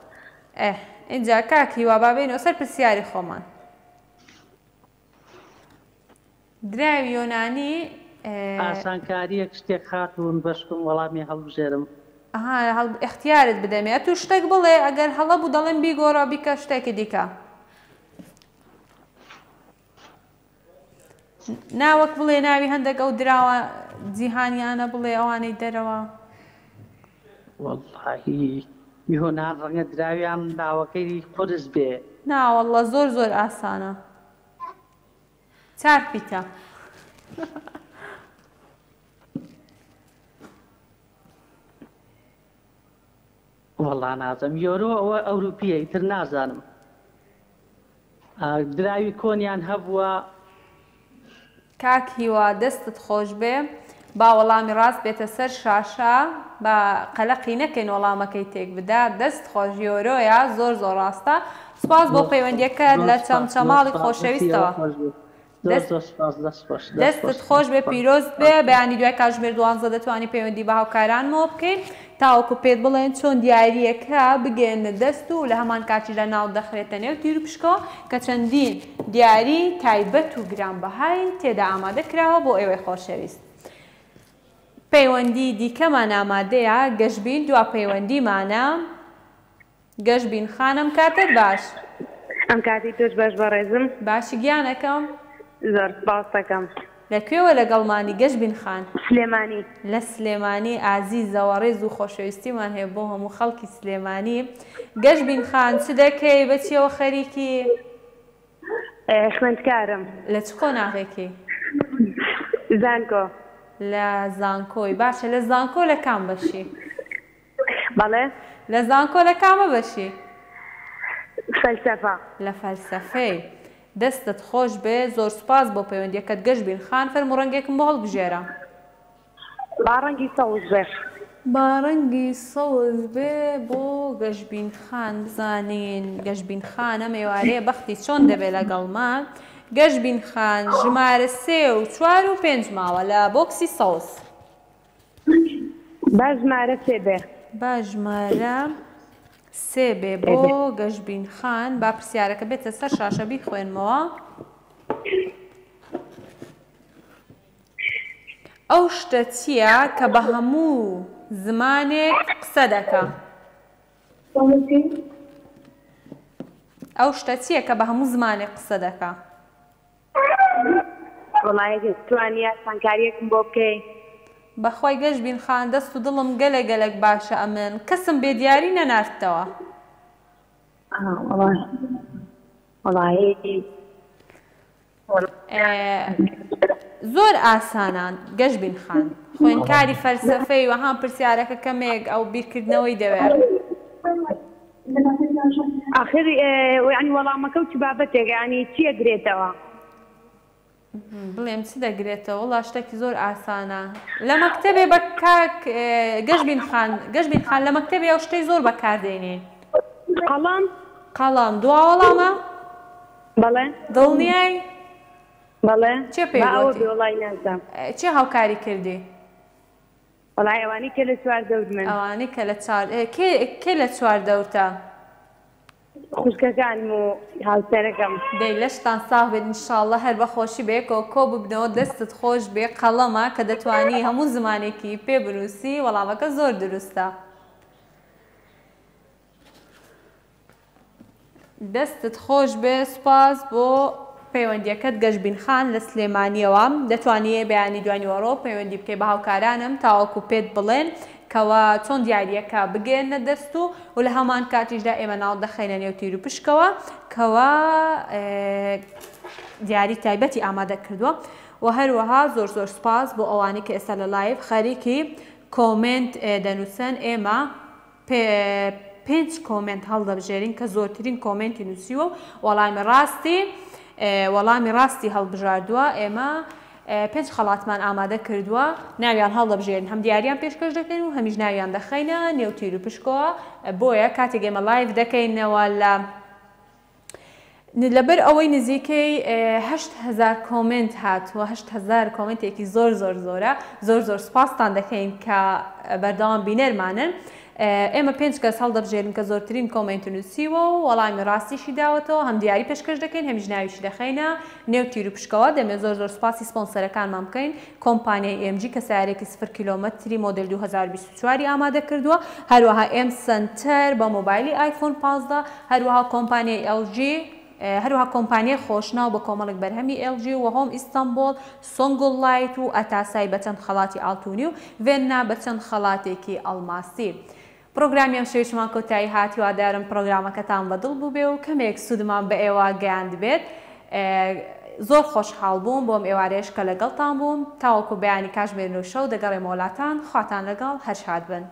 ئێ ئینجا کاک هیوا با بێینەوە سەر پرسیاری خۆمان. دراوی یۆنانی. ئاسانکاریەک شتێک خاتوون بەشکم وەڵامی هەڵبژێرم. ئەها ئیختیارت بدەمێ ئەتوو شتێک بڵێ ئەگەر هەڵە بوو دەڵێم بیگۆڕە بیکە شتێکی دیکە. نا وەک بڵێ ناوی هەندێک ئەو دراوە جیهانیانە بڵێ ئەوانەی دەرەوە. وەڵڵاهی یۆنان ڕەنگە دراویان ناوەکەی قورس بێ. نا وەڵڵا زۆر زۆر ئاسانە چار پیتە. وەڵا نازم یۆرۆ ئەوە ئەوروپیە ئیتر نازانم دراوی کۆنیان هەبووە. کاک هیوا دەستت خۆشبێ با وەڵامی ڕاست بێتە سەر شاشە با قەلەقی نەکەین وەڵامەکەی تێک بدا دەست خۆش یۆرۆیە زۆر زۆر ڕاستە سوپاس بۆ پەیوەندیەکەت لە چەمچەماڵی خۆشەویستەوە. دەستت خۆش بێ پیرۆزت بێ بەیانی دوای کاتژمێر دوانزە دەتوانی پەیوەندی بە هاوکارانمەوە بکەیت تاوەکو پێت بڵێن چۆن دیارییەکە بگەیەننە دەست و لە هەمان کاتیشدا ناو دەخرێتە نێو تیروپشکەوە کە چەندین دیاری تایبەت و گرانبەهای تێدا ئامادە کراوە بۆ ئێوەی خۆشەویست. پەیوەندی دیکەمان ئامادەیە گەشبین دوا پەیوەندیمانە. گەشبین خان ئەم کاتەت باش. ئەم کاتەی تۆش باش بەڕێزم. باشی گیانەکەم. زۆر سپاست دەکەم. لە کوێوە لەگەڵمانی گەشبین خان؟ سلێمانی. لە سلێمانی ئازیزەوە ڕێز و خۆشەویستیمان هەیە بۆ هەموو خەڵکی سلێمانی. گەشبین خان چ دەکەی؟ بە چیەوە خەریکی؟ خوێندکارم. لە چ قۆناغێکی؟ زانکۆ. لە زانکۆی باشە لە زانکۆ لە کام بەشی؟ بەڵێ. لە زانکۆ لە کامە بەشی؟ فەلسەفە. لە فەلسەفەی. دەستت خۆش بێ زۆر سوپاس بۆ پەیوەندیەکەت گەشبین خان فەرموو ڕەنگێکم بۆ هەڵبژێرە. با ڕەنگی سەوز بێ. با ڕەنگی سەوز بێ بۆ گەشبین خان بزانین گەشبین خان ئەم ئێوارەیە بەختی چۆن دەبێ لەگەڵمان گەشبین خان ژمارە سێ و چوار و پێنج ماوە لە بۆکسی سەوز. با ژمارە سێ بێ. با ژمارە سێ بێ بۆ گەشبین خان با پرسیارەکە بێتە سەر شاشە بیخوێنمەوە. ئەو شتە چییە کە بە هەموو زمانێک قسە دەکا؟ ئەو شتە چییە کە بە هەموو زمانێک قسە دەکا؟ وەڵا ئەگەر بتوانی ئاسانکاریەکم بۆ بکەی. بەخوای گەشبین خان دەست و دڵم گەلە گەلەک باشە ئەمن کەسم بێ دیاری نەناردتەوە. وەڵایی. زۆر ئاسانە گەشبین خان خوێندکاری فەلسەفەی وەها پرسیارەکە کەمێک ئەو بیرکردنەوەی دەوێت. ئاخر یانی وەڵامەکە و چ بابەتێک یانی چی ئەگرێتەوە؟ بڵێم چ دەگرێتەوە وەڵا شتێکی زۆر ئاسانە لە مەکتەبێ بە کاک گەشبین خان گەشبین خان لە مەکتەبێ ئەو شتەی زۆر بەکاردێنین. قەڵەم؟ قەڵەم دوا وەڵامە؟ بەڵێ. دڵنیای؟ بەڵێ. کێ پێی با ئەوە گۆتی؟ بێ وەڵای نازانم. کێ هاوکاری کردی؟ وەڵای ئەوانەی کە لە چوار دەورمن. ئەوانەی کە لە چوار کێ کێ لە چوار دەورتە؟ خوشکەکانم و هاوسەرەکەم. دەی لەشتان ساغ بێت ان شاءاللە هەر بە خۆشی بەیەکەوە کۆ ببنەوە دەستت خۆش بێ قەڵەمە کە دەتوانی هەموو زمانێکی پێ بنوسی وەڵامەکە زۆر دروستە. دەستت خۆش بێ سوپاس بۆ پەیوەندیەکەت گەشبین خان لە سلێمانیەوە دەتوانی بەیانی دوانیوەڕۆ پەیوەندی بکەی بە هاوکارانم تاوەکو پێت بڵێن کەوا چۆن دیاریەکە بگەیەننە دەست و و لە هەمان کاتیشدا ئێمە ناو دەخەینە نێو تیروپشکەوە کەوا دیاری تایبەتی ئامادە کردووە و هەروەها زۆر زۆر سوپاس بۆ ئەوانەی کە ئێستا لە live خەریکی comment دەنووسن ئێمە پێنج comment هەڵدەبژێرین کە زۆرترین comment ی نووسیوە و وەڵامی ڕاستی وەڵامی ڕاستی هەڵبژاردووە ئێمە پێنج خەڵاتمان ئامادە کردووە ناویان هەڵدەبژێرین هەم دیاریان پێشکەش دەکەین و هەمیش ناویان دەخەینە نێو تیر و پشکەوە بۆیە کاتێک ئێمە live دەکەینەوە لە لەبەر ئەوەی نزیکەی 8000 comment هاتووە 8000 comment ێکی زۆر زۆر زۆرە زۆر زۆر سپاستان دەکەین کە بەردەوام بینەرمانن ئێمە پێنج کەس هەڵدەبژێرین کە زۆرترین comment نووسیوە و وەڵامی ڕاستیشی داوەتەوە هەم دیاری پێشکەش دەکەین هەمیش ناویشی دەخەینە نێو تیر و پشکەوە دەمێ زۆر زۆر سپاسی سپۆنسەرەکانمان بکەین کۆمپانیای MG کە سیارێکی سفر کیلۆمەتری مۆدێل 2024 ی ئامادە کردووە هەروەها ئێم سەنتەر بە مۆبایلی ئایفۆن 15 هەروەها کۆمپانیای LG هەروەها کۆمپانیای خۆشناو بە کۆمەڵێک بەرهەمی LG و هۆم ئیستەنبۆڵ، سۆنگوڵ لایت و ئەتاسای بە چەند خەڵاتی ئاڵتونی و ڤێننا بە چەند خەڵاتێکی ئەڵماسی. پڕۆگرامی ئەمشەویشمان کۆتایی هات، هیوادارم پڕۆگرامەکەتان بە دڵ بووبێ و کەمێک سوودمان بە ئێوە گەیاندبێت. زۆر خۆشحاڵ بووم بۆم ئێوارەیەش کە لەگەڵتان بووم. تاوەکو بەیانی کاژمێر نۆی شەو دەگەڕێمەوە لاتان. خواتان لەگەڵ، هەر شاد بن.